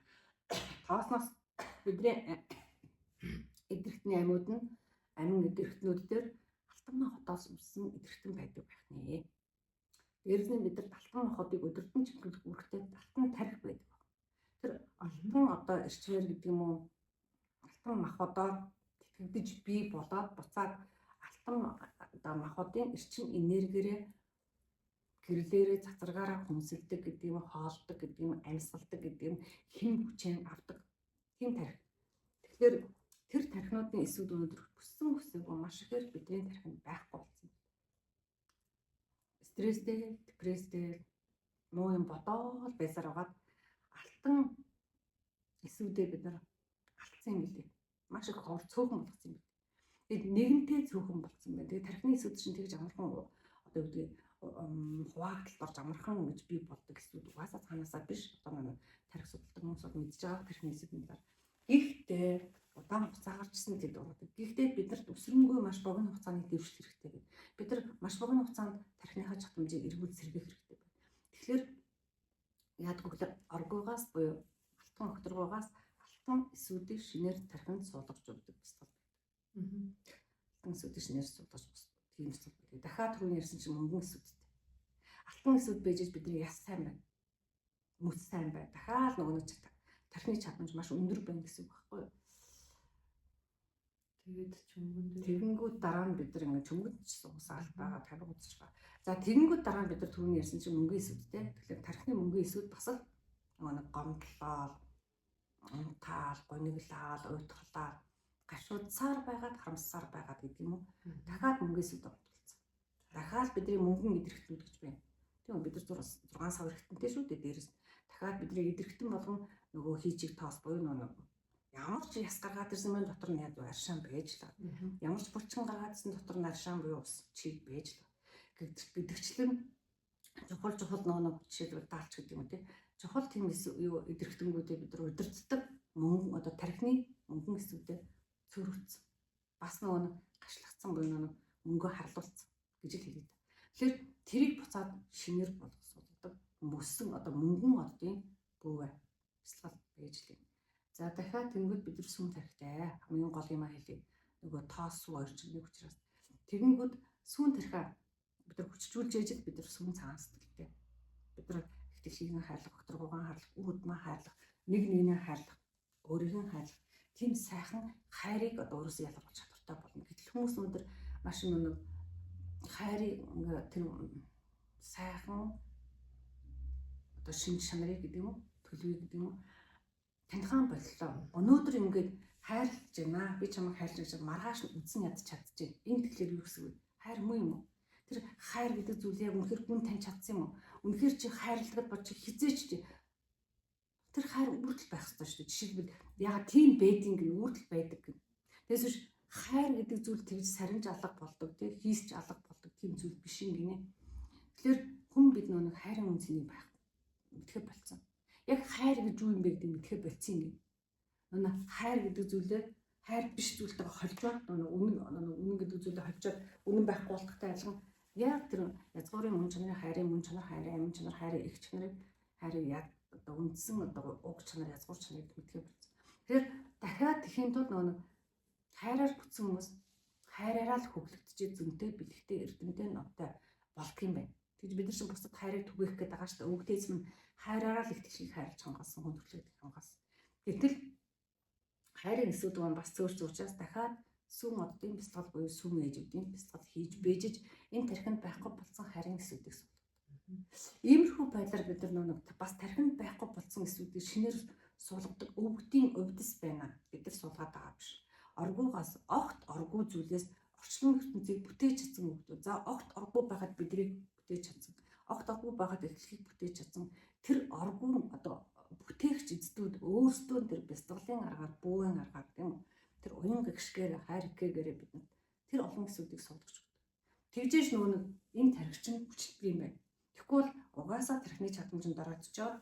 Тоосноос бидний эдэрхтний амьууд нь амин эдэрхтнүүд дээр алтан махотоос үссэн эдэрхтэн байдаг байх нэ. Дээрээс нь бид нар алтан махотыг өдөртөн чиглүүлэх үүрэгтэй алтан тарих байдаг. Тэр алтан одоо эрчмээр гэдэг юм уу? Алтан махотоор тэтгэгдэж бий болоод буцаад алтан одоо махотын эрчим энергиэрээ гэрлээрээ цацрагаараа хүмсэлдэг гэдэг юм, хоолдог гэдэг юм, амьсгалдаг гэдэг юм, хэм хүчээр авдаг. Тийм тарих. Тэгэхээр тэр тархинуудын эсүүд өнөөдөр хүссэн хүсээгүй маш ихээр бидний тархинд байхгүй болсон. Стресстэй, депресстэй, муу юм бодоол байсаар байгаад алтан эсүүдээ бид нар алдсан юм билээ. Маш их хор цөөхөн болгосон юм билээ. Тэгээд нэгэнтээ цөөхөн болсон байна. Тэгээд тархины эсүүд чинь тэгж амархан одоо юу гэдгийг хуваагдaltaд орж амархан гэж бий болдог эсүүд угаасаа цаанаасаа биш. Одоо нэг тарих судалдаг хүмүүс бол мэдж байгаа тархины эсүүдийн талаар. Гэхдээ удаан хугацаагаар ч гэсэн тэд ордог. Гэхдээ бид нарт өсрөнгөө маш богино хугацааны дэвшил хэрэгтэй гэдэг. Бид нар маш богино хугацаанд тархиныхаа чадамжийг эргүүл сэргээх хэрэгтэй байна. Тэгэхээр яадаг вэ гэхээр оргуугаас буюу алтан огторгуугаас алтан эсүүдийг шинээр тархинд суулгаж өгдөг бясалгал байдаг. Алтан эсүүдийг шинээр суулгаж тийм бясалгал байдаг. Дахиад түрүүний ярьсан чинь мөнгөн эсүүдтэй. Алтан эсүүд байж бидний яс сайн байна. Мөц сайн байна. Дахиад нөгөө нэг тархины чадамж маш өндөр байна гэсэн үг байхгүй юу? Тэгээд чөмгөн дээр Тэгэнгүүт дараа нь бид нар ингээд чөмгөнд ч суусан алт байгаа, тарих үзэж байгаа. За тэгэнгүүт дараа нь бид нар түрүүний ярьсан чинь мөнгөн эсүүдтэй. Тэгэхээр тархины мөнгөн эсүүд бас л нөгөө нэг гомдлол, унтаал, гониглаал, уйтгалаа, гашуудсаар байгаад харамссаар байгаад гэдэг юм уу? Дахиад мөнгөн эсүүд онтолцсон. Дахиад бидний мөнгөн эдрэхтүүд гэж байна. Тийм бид нар 6 сав эргэтэнтэй шүү дээ. Дээрээс дахиад бидний эдэрхтэн болгон нөгөө хийчиг тоос буюу нөгөө ямар ч яс гаргаад ирсэн мэн дотор нь яд аршаан байж л. Ямар ч булчин гаргаад ирсэн дотор нь аршаан буюу ус чиг байж л. Гэдэгчлэн чухал чухал нөгөө нэг жишээлбэл даалч гэдэг юм уу тий. Чухал тийм юу эдэрхтэнгүүдээ бид нар удирддаг мөнгө одоо тархины мөнгөн эсүүдээ цөрөвцсөн. Бас нөгөө нэг гашлагдсан буюу нөгөө мөнгө харлуулсан гэж л хэлээд. Тэгэхээр тэрийг буцаад шинээр боловсруулдаг мөссөн одоо мөнгөн оддын бүүвэ бясалгал байж лээ. За дахиад тэнгүүд бид нар сүм тархитай хамгийн гол юм а хэлье. Нөгөө тоос сүү хоёр чинь нэг учраас тэгэнгүүт сүүн тархиа бид нар хүчжүүлж ээжэл бид нар сүм цагаан сэтгэлтэй. Бид нар их дэлхийг хайрлах, огторгуугаан хайрлах, үүдмаа хайрлах, нэг нэгнээ хайрлах, өөрийгөө хайрлах тийм сайхан хайрыг одоо өөрөөсөө ялгаруулах чадвартай болно. Гэтэл хүмүүс өнөөдөр маш нэг хайрыг ингээ тэр сайхан одоо шинж чанарыг гэдэг юм уу, төлөвийг гэдэг юм уу таньхан боллоо. Өнөөдөр ингээд хайрлаж байна. Би чамайг хайрлаж гэж маргааш нь үзэн ядч чадчихэв. Энэ тэгэхээр юу гэсэн үг вэ? Хайр муу юм уу? Тэр хайр гэдэг зүйл яг үнэхээр гүн таньж чадсан юм уу? Үнэхээр чи хайрладаг бол чи хизээч чи тэр хайр үрдэл байх ёстой шүү дээ. Жишээлбэл яга тийм байдгийг гэн үрдэл байдаг гэн. Тэгээс биш хайр гэдэг зүйл тэгж сарниж алга болдог тий хийсч алга болдог тийм зүйл биш юм гинэ. Тэгэхээр хүн бид нэг хайрын үн цэнийг байх мэдэхэ болцсон. Яг хайр гэж юу юм бэ гэдэг мэдэхэ болцсон юм. Нүг хайр гэдэг зүйлээ хайр биш зүйлтэйгээ холжоод үнэн үнэн гэдэг зүйлээ холжоод үнэн байхгүй болтогтой адилхан яг тэр язгуурын мөн чанарын хайрын мөн чанар хайрын амин чанар хайрын их чанарыг хайрын яг одоо үндсэн одоо уг чанар язгуур чанарыг мэдхээ болсон. Тэгэхээр дахиад тэхийн тулд нөгөө хайраар бүтсэн хүмүүс хайраараа л хөглөгдөж зөнтэй бэлэгтэй эрдэмтэй нотой болдго юм байна. Тэгж бид нар чинь бусдад хайрыг түгээх гээд байгаа шүү дээ. Өвгдээц минь хайраараа л их дэлхийг хайрлаж хамгаалсан, хүн төрөлхтөд хамгаалсан. Гэтэл хайрын эсүүд маань бас зөөрч учраас дахиад сүүн оддын бясалгал буюу сүүн ээжүүдийн бясалгал хийж бэжэж энэ тархинд байхгүй болсон хайрын эсүүдийг суулгадаг. Иймэрхүү байдлаар бид нар нэг бас тархинд байхгүй болсон эсүүдийг шинээр суулгадаг өвгдийн өвдөс байна. Бид нар суулгаад байгаа биш. Оргуугаас огт оргуу зүйлээс орчлон ертөнцийг бүтээж чадсан өвгдүүд. За огт оргуу байхад бидрийг бүтээж чадсан. Огт оргуу байхад эхлэхийг бүтээж чадсан. Тэр оргуу одоо бүтээгч эздүүд өөрсдөө тэр бясалгалын аргаар, бүүгийн аргаар тийм үү? Тэр уян гэгшгээр, хайр гэгээрээ бидэнд тэр олон эсүүдийг суулгаж өгдөг. Тэгжээж нөгөө нэг энэ тархич нь хүчлдэг юм байна. Тэгэхгүй бол угаасаа тархины чадамжинд орооччоод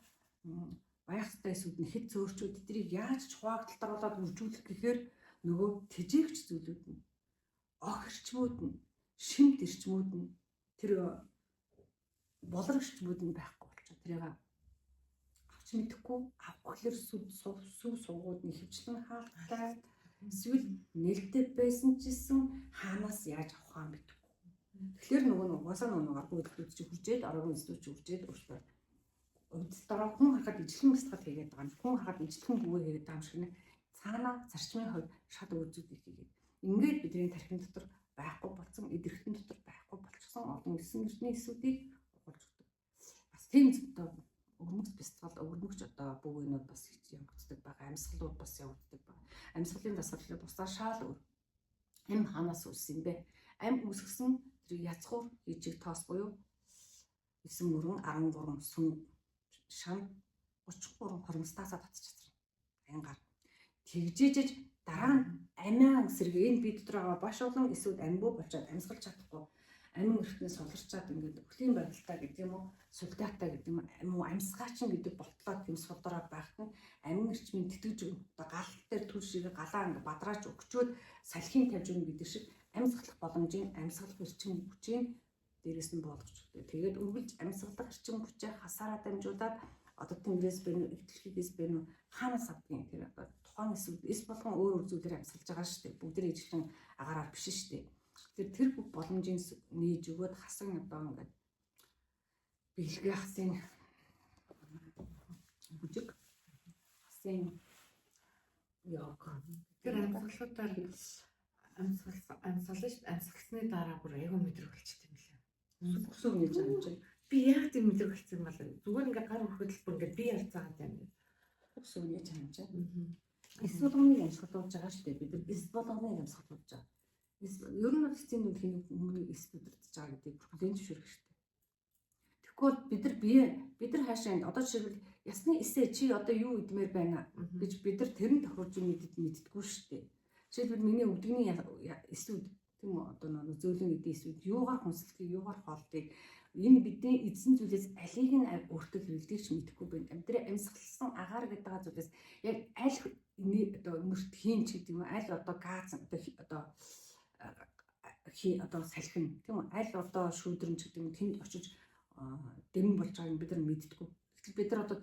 баях хэвтэй эсүүд нь хэд зөөрчүүд тэдрийг яаж ч хуваагдaltaар болоод үржүүлэх гэхээр нөгөө тэжээгч зүйлүүд нь ох эрчмүүд нь шимт эрчмүүд нь тэр болор эрчмүүд нь байхгүй болчихоо тэрийг авч мэдэхгүй авах гэхлээр сүв суугууд нь хөвчлэн хаалттай эсвэл нээлттэй байсан ч гэсэн хаанаас яаж авах юм мэдэхгүй. Тэгэхээр нөгөө нь угаасаа нөгөө аргу эдгүүд чи хүрчээд аргу эдгүүд чи хүрчээд өөртөө удалдаа хүн харахад ижлэн бясалгал хийгээд байгаа юм. Хүн харахад ижлэн бүгэ хийгээд байгаа юм шиг нэ. Цаанаа зарчмын хувьд шат үзүүдийг хийгээд. Ингээд бидний тархин дотор байхгүй болсон, эд эрхтэн дотор байхгүй болчихсон олон эсэн эрдний эсүүдийг угуулж өгдөг. Бас тийм зөвхөн өвөрмөц бясалгал, өвөрмөгч одоо бүгээнүүд бас явагддаг байгаа. Амьсгалууд бас явагддаг байгаа. Амьсгалын дасгалыг бусдаа шаал өөр. Ам хаанаас үүссэн юм бэ? Ам үүсгэсэн тэр язгуур хийжиг тоос буюу 9 мөрөн 13 сүн шам 33 хормстасаа татчих чадсан. Ангаар тэгжээжэж дараа нь амиа эсрэг энэ би дотор байгаа баш олон эсүүд амьгүй болчоод амьсгалж чадахгүй амин эрхтнээ суларчаад ингээд өхлийн байдалтай гэдэг юм уу сулдаатай гэдэг юм уу амьсгаачин гэдэг болтлоо тийм сулдраад байхад нь амин эрчмийн тэтгэж одоо гал дээр түр шиг галаа ингээд бадрааж өгчөөд салхин тавьж өгнө гэдэг шиг амьсгалах боломжийн амьсгалах эрчим хүчийг дээрээс нь буулгаж өгдөг. Тэгээд үргэлж амьсгалах эрчим хүчээ хасаараа дамжуулаад одоо тэнгэрээс бэ нү, дэлхийгээс бэ нү хаанаас авдгийг тэр одоо тухайн эсүүд эс болгон өөр өөр зүйлээр амьсгалж байгаа шүү дээ. Бүгд тэр ижилхэн агаараар биш шүү дээ. Тэр тэр бүх боломжийн нээж өгөөд хасан одоо ингээд бэлгээ хасын бүжиг хасын йог Тэр амьсгалуудаар амьсгалсны дараа бүр айгүй мэдрэг болчихсон юм лээ. Сүг нээж байгаа юм чинь. Би яг тийм мэдрэг болчихсон юм бол зүгээр ингээ гар өрхөд л бүр ингээ би ярьцаагаад юм. Сүг нээж байгаа юм чинь. Эс болгоныг амьсгалуулж байгаа шүү дээ. Бид нар эс болгоныг амьсгалуулж байгаа. Ер нь бол эцсийн дүнд хин хүмүүнийг эс удирдах байгаа гэдгийг хүлээн зөвшөөрөх хэрэгтэй. Тэгэхгүй бол бид нар бие бид нар хаашаа одоо жишээлбэл ясны эсээ чи одоо юу идмээр байна гэж бид нар тэр нь тохируулж мэддэггүй шүү дээ. Жишээлбэл миний өвдөгний эсүүд тийм үү, одоо нэг зөөлөн эдийн эсүүд юугаар хүнслэхийг, юугаар хоолтыг, энэ бидний эзэн зүйлээс алийг нь өөртөө хэрэглэдгийг ч мэдэхгүй байна. Амьдрал амьсгалсан агаар гэдэг байгаа зүйлээс яг аль одоо мөрт хийн ч гэдэг юм, аль одоо газ одоо одоо салхин тийм үү, аль одоо шүүдрэн ч гэдэг юм тэнд очиж дэмэн болж байгааг бид нар мэддэггүй. Гэтэл бид нар одоо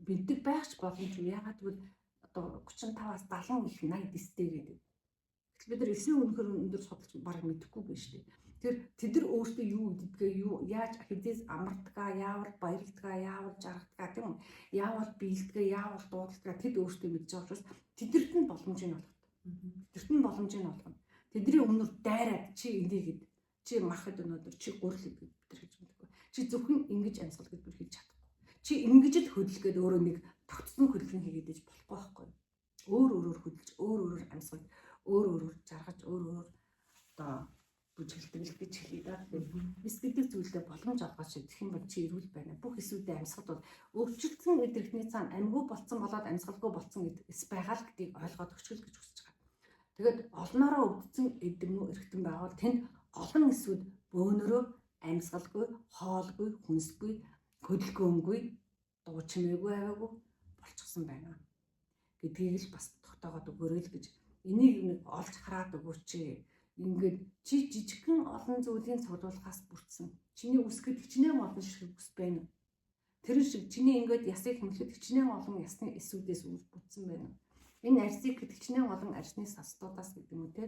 мэддэг байх ч боломжгүй. Яагаад гэвэл одоо 35-аас 70 их 80 дистэй гэдэг. Гэтэл бид нар эсийн үнэхээр өндөр судалж бараг мэдэхгүй байна шүү дээ. Тэр тэд нар өөрсдөө юу гэдгээ, юу яаж хизээс амардгаа, яавал баярлдгаа, яавал жаргадгаа тийм үү? Яавал биелдгээ, яавал дуудалдгаа тэд өөрсдөө мэдж байгаа учраас тэдэрт нь боломжийг олгоно. Тэдэрт нь боломжийг олгоно. Тэдний өмнөр дайраад чи энийг хэд, чи мах хэд өнөөдөр, чи гурил хэд бид нар хийж мэдэхгүй. Чи зөвхөн ингэж амьсгал гэж бид хийж чадахгүй. Чи ингэж л хөдөлгээд өөрөө нэг тогтсон хөдөлгөөн хийгээд иж болохгүй байхгүй. Өөр өөрөөр хөдөлж, өөр өөрөөр амьсгал, өөр өөрөөр жаргаж, өөр өөрөөр одоо бүжгэлдэг л гэж хэлье да. Тэгэхээр эс гэдэг зүйлдээ боломж олгож шийдэх юм бол чи эрүүл байна. Бүх эсүүдээ амьсгалд бол өвчлөлтсөн эдэрхний цаана амьгүй болцсон болоод амьсгалгүй болцсон эс байгаа л гэдгийг ойлгоод өгчгөл гэж хүсэж байгаа. Тэгээд олноороо өвдсөн эдэмүү эргэтэн байгавал тэнд олон эсүүд бөөнөрөө амьсгалгүй, хоолгүй, хүнсгүй, хөдөлгөөнгүй, дуу чимээгүй аваагүй болчихсон байна гэдгийг л бас тогтоогоод өгөөрэй л гэж энийг нэг олж хараад өгөөч. Ингээд чи жижигхэн олон зүйлийн цуглуулгаас бүрдсэн. Чиний үсгэд хичнээн олон ширхэг үс байна. Тэр шиг чиний ингээд ясыг хэмлэхэд хичнээн олон ясны эсүүдээс бүрдсэн байна. Энэ арсыг гэхэд хичнээн олон арсны састуудаас гэдэг юм уу те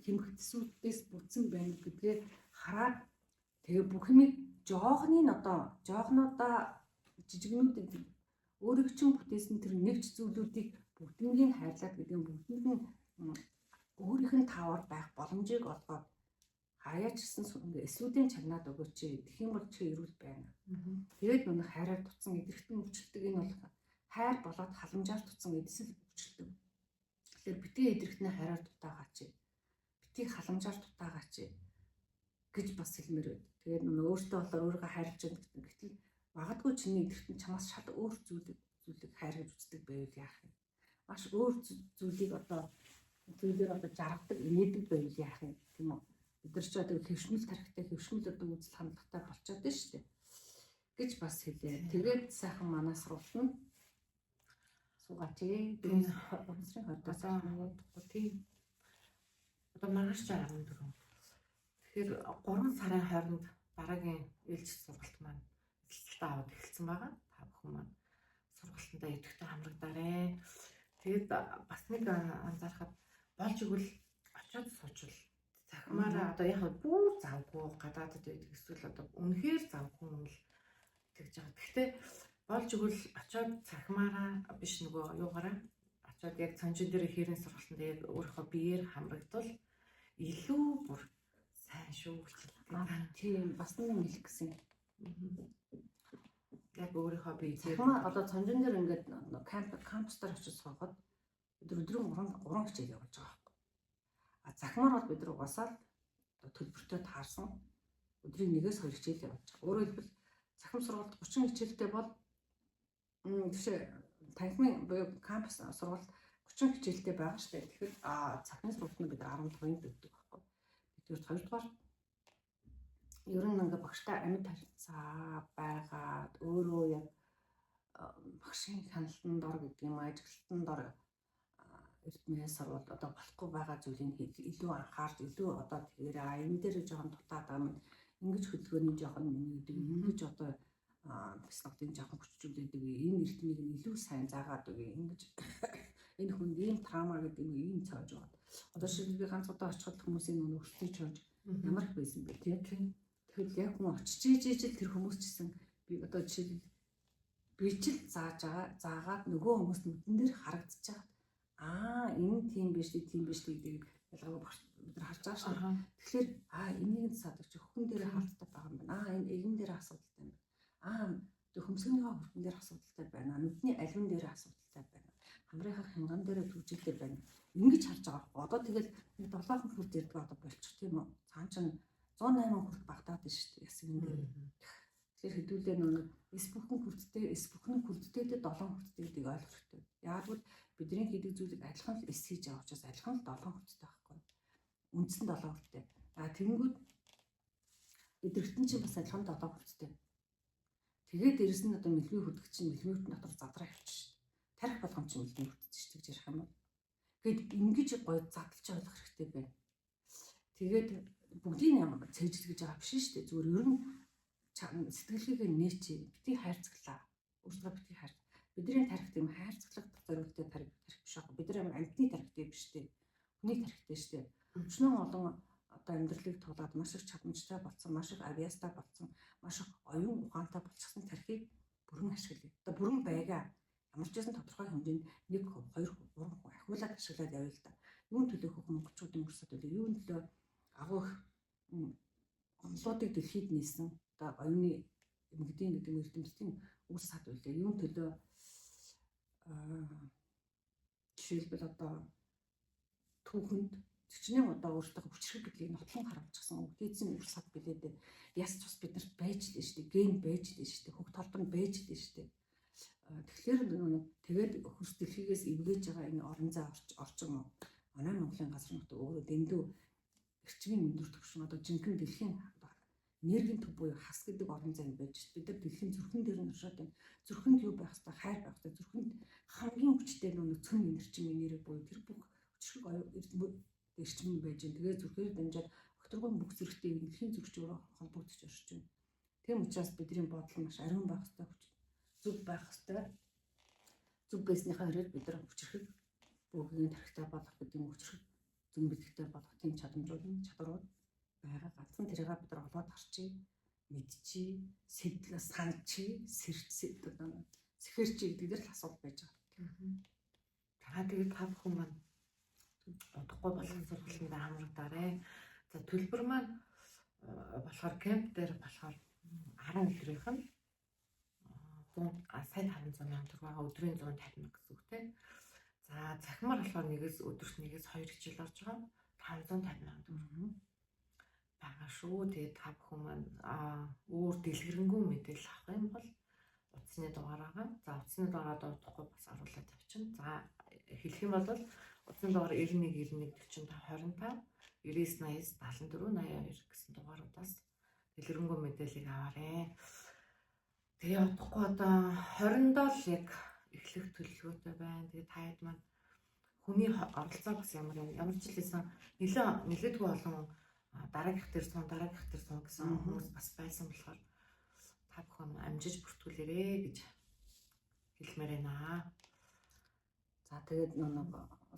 хэмхтсүүдээс бүрдсэн байна гэдгээ хараад тэгээ бүх юмыг жоохны нь одоо жоохнуудаа жижигнүүдийг өөрийг чинь бүтээсэн тэр нэгч зүйлүүдийг бүгднийг хайрлаад гэдэг нь бүгдэнд нь өөрийнх нь таавар байх боломжийг олгоод хаяа ч гэсэн эсүүдийн чагнаад өгөөч. Тэгэх юм бол чи эрүүл байна. Тэгээд нүг хайраар дутсан эдрэхтэн өвчлөлтөг энэ бол хайр болоод халамжаар дутсан эдсэл өвчлөлтөг. Тэгэхээр битгий эдрэхтний хайраар дутаагаач. Битгий халамжаар дутаагаач гэж бас хэлмээр байд. Тэгээд нүг өөртөө болохоор өөрийгөө хайрлаж байгаа гэдэг. Гэтэл магадгүй чиний эдрэхтэн чамаас шал өөр зүйлийг хайр гэж үздэг байвал яах юм? Маш өөр зүйлийг одоо зүйлээр одоо жаргадаг, инээдэг байвал яах юм, тийм үү? Бид нар ч одоо хэвшмэл тархитай, хэвшмэл одоо үзэл хандлагатай болчиход байна шүү дээ гэж бас хэлээ. Тэгээд сайхан манай сургалт нь суугаач ээ. 4 сарын 20-аас тийм. Одоо маргааш 14. Тэгэхээр 3 сарын 20-нд дараагийн ээлжит сургалт маань эхэлэлтээ аваад эхэлсэн байгаа. Та бүхэн маань сургалтандаа идэвхтэй хамрагдаарэ. Тэгээд бас нэг анзаархад болж игэл очиод суучвал цахимаараа одоо яг бүр завгүй гадаадд байдаг эсвэл одоо үнэхээр завгүй хүн л тэгж байгаа. Гэхдээ болж игэл очиод цахимаараа биш нөгөө юугаараа очиод яг цонжин дээр хэрэн сургалтанд яг өөрийнхөө биеэр хамрагдвал илүү бүр сайн шүү гэж. Тийм бас нэг юм хэлэх гэсэн. Яг өөрийнхөө биеэр цахимаа одоо цонжин дээр ингээд кампус дээр очиж суухад бид өдрийн 3 хичээл явуулж байгаа байхгүй. А захимаар бол бид нар угаасаа л төлбөртөө таарсан өдрийн 1-ээс 2 хичээл явуулж байгаа. Өөрөөр хэлбэл цахим сургалт 30 хичээлтэй бол тийшээ танхимын буюу кампус сургалт 30 хичээлтэй байгаа шүү дээ. Тэгэхээр цахимын сургалтанд бид 15-ыг өгдөг байхгүй. Нэгдүгээр, хоёрдугаар ер нь ингээ багштай амьд харилцаа байгаад өөрөө яг багшийн хяналтанд ор гэдэг юм ажиглалтанд ор эрдмээ сурвал одоо болохгүй байгаа зүйлийг илүү анхаарч илүү одоо тэгэхээр энэ дээр жоохон дутаад байгаа юм, ингэж хөдөлгөөний жоохон нэмэгдэг, ингэж одоо бяцлагтын жоохон хүчжүүлдэг, энэ эрдмийг нь илүү сайн заагаад өгье, ингэж энэ хүнд ийм траума гэдэг юм ийм цоож байгаа. Одоо жишээлбэл би ганц удаа очиход хүмүүсийн нүг өрсөж чойж ямар их байсан бэ тий. Тэгэхээр яг хүн очиж ижиж тэр хүмүүс ч гэсэн би одоо жишээлбэл би ч л зааж байгаа заагаад нөгөө хүмүүс нүдэн дээр харагдаж байгаа. Аа энэ тийм биш тийм биш гэдэг ялгаагүй бид нар харж байгаа шүү дээ. Тэгэхээр энийг нь садаг чи хөхөн дээр хаалттай байгаа юм байна. Энэ эгэн дээр асуудалтай юм байна. Тэр хөмсгөнийхөө хөргөн дээр асуудалтай байна. Нүдний аливын дээр асуудалтай байна. Хамрынхаа хянган дээр түгжээлтэй байна. Ингэж харж байгаа байхгүй. Одоо тэгэл нэг долоохон хүрд ирдэг одоо болчих тийм үү. Цаан чинь 108 хүрт багтаад байна шүү дээ. Ясгийн дээр. Тэгэхээр хэдүүлээ нөгөө эс бүхэн хүрттэй, эс бүхэн хүрттэй дээр 7 хүрттэй гэдгийг ойлгох хэрэгтэй. Яг бол бидний хийдэг зүйлийг адилхан л эс хийж байгаа учраас адилхан л 7 хүрттэй байхгүй. Үндсэн 7 хүрттэй. А тэгэнгүүт эдгэртэн чинь бас адилхан 7 хүрттэй. Тэгээд дээрэс нь одоо мэлмийн хүрдэг чинь мэлмийн хүртэн дотор задраа явчих шин. Тарих болгон чинь мэлмийн хүртэж шүү гэж ярих юм бол. Тэгэд ингэж гоё задлж ойлгох хэрэгтэй байна. Тэгээд бүгдийг ямар цээжил гэж байгаа биш шүү дээ. Зүгээр ер нь сэтгэлгээгээ нээчи, бити хайрцаглаа. Өөртөө бити хайр. Бидний тарих тийм хайрцаглах зориулттай тарих биш аа. Бид нар амар амьтны тарихтай биш үү? Хүний тарихтай шүү дээ. Өчнөө олон одоо амьдралыг туулаад маш их чадамжтай болсон, маш их авьяастай болсон, маш их оюун ухаантай болчихсон тархийг бүрэн ашиглая. Одоо бүрэн байгаа. Ямар ч байсан тодорхой хэмжээнд 1%, 2%, 3% ахиулаад ашиглаад явъя л да. Юун төлөө хөх монголчуудын мөрсөд төлөө, юун төлөө агуу их онлоодыг дэлхийд нээсэн одоо оюуны эмгдийн гэдэг эрдэмтдийн үр сад үлээ. Юун төлөө жишээлбэл одоо түүхэнд зөчнөө одоо өөртөө хүчрэх гэдгийг нотлон харуулчихсан өвдөөцийн үр сад билээ дээ. Яс цус биднэрт байж л шүү дээ. Ген байж л шүү дээ. Хөх толбор нь байж л шүү дээ. Тэгэхээр нэг тэгээд хөрс дэлхийгээс эвгээж байгаа энэ орон зай орчин манай Монголын газар нутаг өөрөө дэндүү эрчмийн өндөр түвшин одоо жинхэнэ дэлхийн энергийн төв буюу хас гэдэг орон зай байж бид нар дэлхийн зүрхэн дээр нь оршоод байна. Зүрхэнд юу байх хэвээр хайр байх хэвээр зүрхэнд хамгийн хүчтэй нэг цөм эрчим энерги буюу тэр бүх хүчрэг эрчим байж байна. Тэгээ зүрхээр дамжаад огторгон бүх зэрэгтэй дэлхийн зүрх чи өөрөө холбогдож оршиж байна. Тийм учраас бидний бодол маш ариун байх хэвээр, зөв байх хэвээр. Зөв байсныхаа хэрээр бид нар хүчрэг бүгдийн тархитай болох гэдэг юм хүчрэг зүүн бэлэгтэй болох тийм чадамжууд чадварууд байгаа. Ганцхан тэрийг бид нар олоод харчий, мэдчий, сэтэл санчий, сэрцээ одоо сэхэрчий гэдэг дээр л асуудал байж байгаа. За тэгээд та бүхэн маань удахгүй болох сургалтанд хамрагдаарэ. За төлбөр маань болохоор кемп дээр болохоор 10 өдрийнх нь 100 сая 500 сая төгрөг байгаа, өдрийн 150 мянга гэсэн үг тийм. За цахимаар болохоор нэгээс өдөрт нэгээс 2 хичээл орж байгаа 550 мянга төгрөг байгаа шүү. Тэгээд та бүхэн маань өөр дэлгэрэнгүй мэдээлэл авах юм бол утасны дугаар байгаа. За утасны дугаараа дуудахгүй бас оруулаад тавьчихна. За хэлэх юм бол утасны дугаар 91 91 45 25 99 89 74 82 гэсэн дугааруудаас дэлгэрэнгүй мэдээллийг аваарэ. Тэгээ удахгүй одоо 20-нд л яг эхлэх төлөвлөгөөтэй байна. Тэгээ та хэд маань хүний оролцоо бас ямар юм ямар ч л байсан нэлээдгүй олон дараагийнх дээр сун дараагийнх дээр сун гэсэн хүмүүс бас байсан болохоор та бүхэн амжиж бүртгүүлээрэ гэж хэлмээр байна. За тэгээд нэг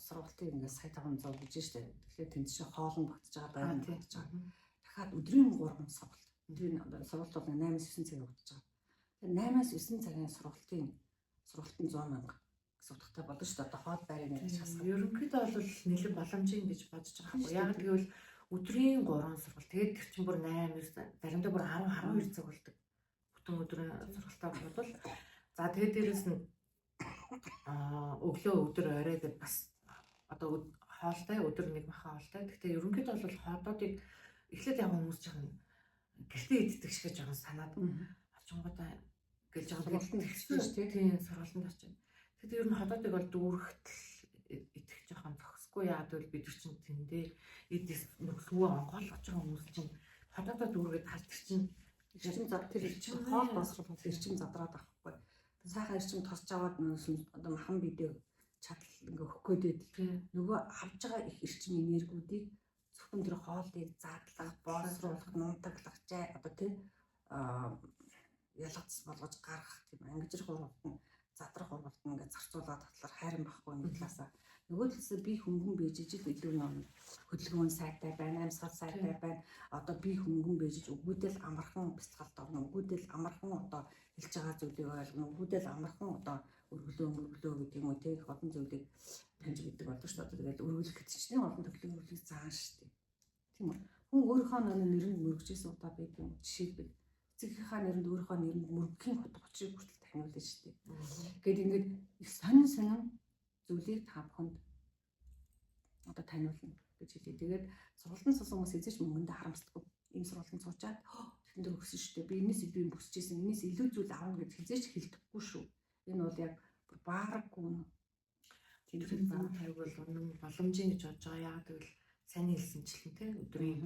сургалтыг ингээд сая 500 гэж штэ. Тэгэхээр тэнд чинь хоол нь багтж байгаа, байр нь багтж байгаа. Дахиад өдрийн 3 сургалт. Өдрийн сургалт бол 8-9 цаг явагдаж байгаа. Тэгэхээр 8-9 цагийн сургалтын сургалт нь 100 мянга гэсэн утгатай болно шүү дээ. Одоо хоол байрыг нэрж хасах. Ерөнхийдөө бол нэлээд боломжийн гэж бодож байгаа байхгүй. Яг гэвэл өдрийн 3 сургалт. Тэгээд тэр чинь бүр 8 9 заримдаа бүр 10 12 цаг болдог. Бүтэн өдрийн сургалтаа бодвол за тэгээд дээрэс нь өглөө өдөр орой гэд бас одоо хоолтой өдөр нэг махан хоолтой. Гэхдээ ерөнхийдөө бол хоолоодыг эхлээд яг хүмүүс жоохон гэртээ иддэг шиг жоохон санаад очингуудаа гэж жоохон сургалтанд очиж шүү дээ. Тийм сургалтанд очив. Тэгэхдээ ер нь ходоодыг бол дүүрэхтэл идэх жоохон зохисгүй. Яагаад гэвэл бид нар чинь тэндээ эдис сүүгээ онгойлгож байгаа хүмүүс чинь ходоодоо дүүргээд хал тэр чинь эрчим зад тэр эрчим хоол боловсруулах эрчим задраад авахгүй. Сайхан эрчим тосч аваад одоо махан бидээ чадал ингээ өгөх гээд нөгөө авж байгаа их эрчим энергиудыг зөвхөн тэр хоолыг задлах, боловсруулах, нунтаглах, жай одоо тий ялгац болгож гаргах тийм ангижрах ургалт нь задрах ургалт нь ингээ зарцуулаад татлаар хайран байхгүй нэг талаасаа нөгөө талаасаа би хөнгөн бийж ижил илүү юм хөдөлгөөн сайтай байна, амьсгал сайтай байна. Одоо би хөнгөн бийж өгүүдэл амархан бяцгалд орно, өгүүдэл амархан одоо хэлж байгаа зүйлийг ойлгоно, өгүүдэл амархан одоо өргөлөө мөргөлөө гэдэг юм уу те их олон зүйлийг таньж мэддэг болдог шүү дээ. Тэгээд өргөлөх гэсэн чинь олон төрлийн өргөлийг заан шүү дээ. Тийм үү? Хүн өөрийнхөө нэрэнд мөргөжсэн удаа байдаг юм. Жишээлбэл эцэгийнхаа нэрэнд өөрийнхөө нэрэнд мөргөхийн утга учирыг хүртэл таниулна шүү дээ. Гээд ингээд их сонин сонин зүйлийг та бүхэнд одоо таниулна гэж хэлье. Тэгээд сургалтанд суусан хүмүүс эзэж мөнгөндөө харамсдаггүй. Ийм сургалтанд суучаад тэнд өгсөн шүү дээ. Би энэс илүү юм хүсэж байсан. Энэс илүү зүйл авна гэж хизээч хэлдэхгүй шүү. Энэ бол яг баараггүй үнэ. Тэр зам тавиг бол үнэн боломжийн гэж бодож байгаа. Яагаад гэвэл сайн хэлсэнчлэн те өдрийн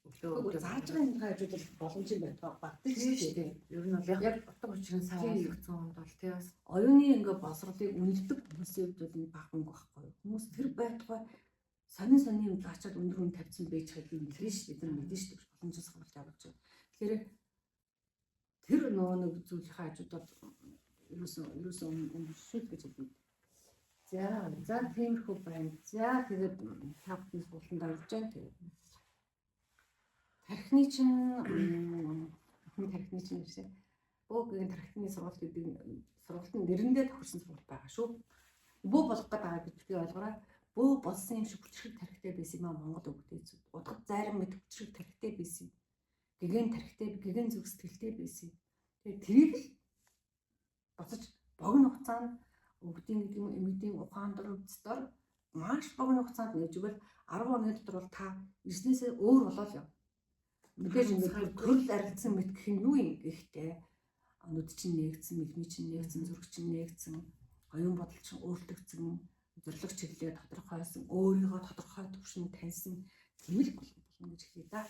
өглөө өдөр зааж байгаа юм хажууд бол боломжийн байдаг багтдаг шүү дээ. Ер нь бол яг утга учирын сайн ойлгоцсон хүнд бол тий бас оюуны ингээ боловсролыг үнэлдэг хүмүүсийн хувьд бол энэ бага мөнгө байхгүй юу? Хүмүүс тэр байтугай сонин сонин юм заачаад өндөр үн тавьсан байж байгааг би мэднэ шүү дээ. Бид нар мэднэ шүү дээ. Боломжийн сургалт явуулж байгаа. Тэгэхээр тэр нөгөө нэг зүйлийнхээ хажууд бол ерөөсөн өндөр шүү гэж хэлнэ. За за тиймэрхүү байна. За тэгээд та бүхний сургалтанд орж байгаа. Тэгээд тархины чинь тархины чинь гэсэн бөөгийн тархины сургалт гэдэг сургалтын нэрэндээ тохирсон сургалт байгаа шүү. Бөө болох гээд байгаа гэж би ойлгороо. Бөө болсон юм шиг хүчрэг тархитай байсан юм а Монгол өвгдээ. Удах зайран мэт хүчрэг тархитай байсан юм. Гэгэн тархитай, гэгэн зүг сэтгэлтэй байсан юм. Тэгээд тэрийг л буцаж богино хугацаанд өвгдийн гэдэг юм эмэгдийн ухаан дор маш богино хугацаанд нээж өгвөл 10 хоногийн дотор бол та ирснээсээ өөр болоод яв. Мэдээж ингээд төрөл арилцсан мэт гэх нь юу юм гэхдээ нүд чинь нээгдсэн, мэхний чинь нээгдсэн, зүрх чинь нээгдсэн, оюун бодол чинь өөрчлөгдсөн, зорилго чиглэлээ тодорхойлсон, өөрийгөө тодорхой түвшинд таньсан тийм л болно гэж хэлье да.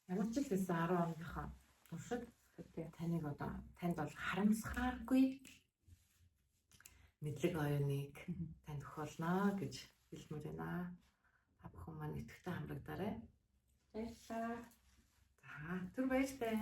Ямар ч л байсан 10 хоногийнхоо туршид таныг одоо танд бол харамсахааргүй мэдлэг оюуныг танд өгөх болно гэж хэлмээр байна. Та бүхэн маань идэвхтэй хамрагдаарай. Баярлалаа. За, түр баяртай.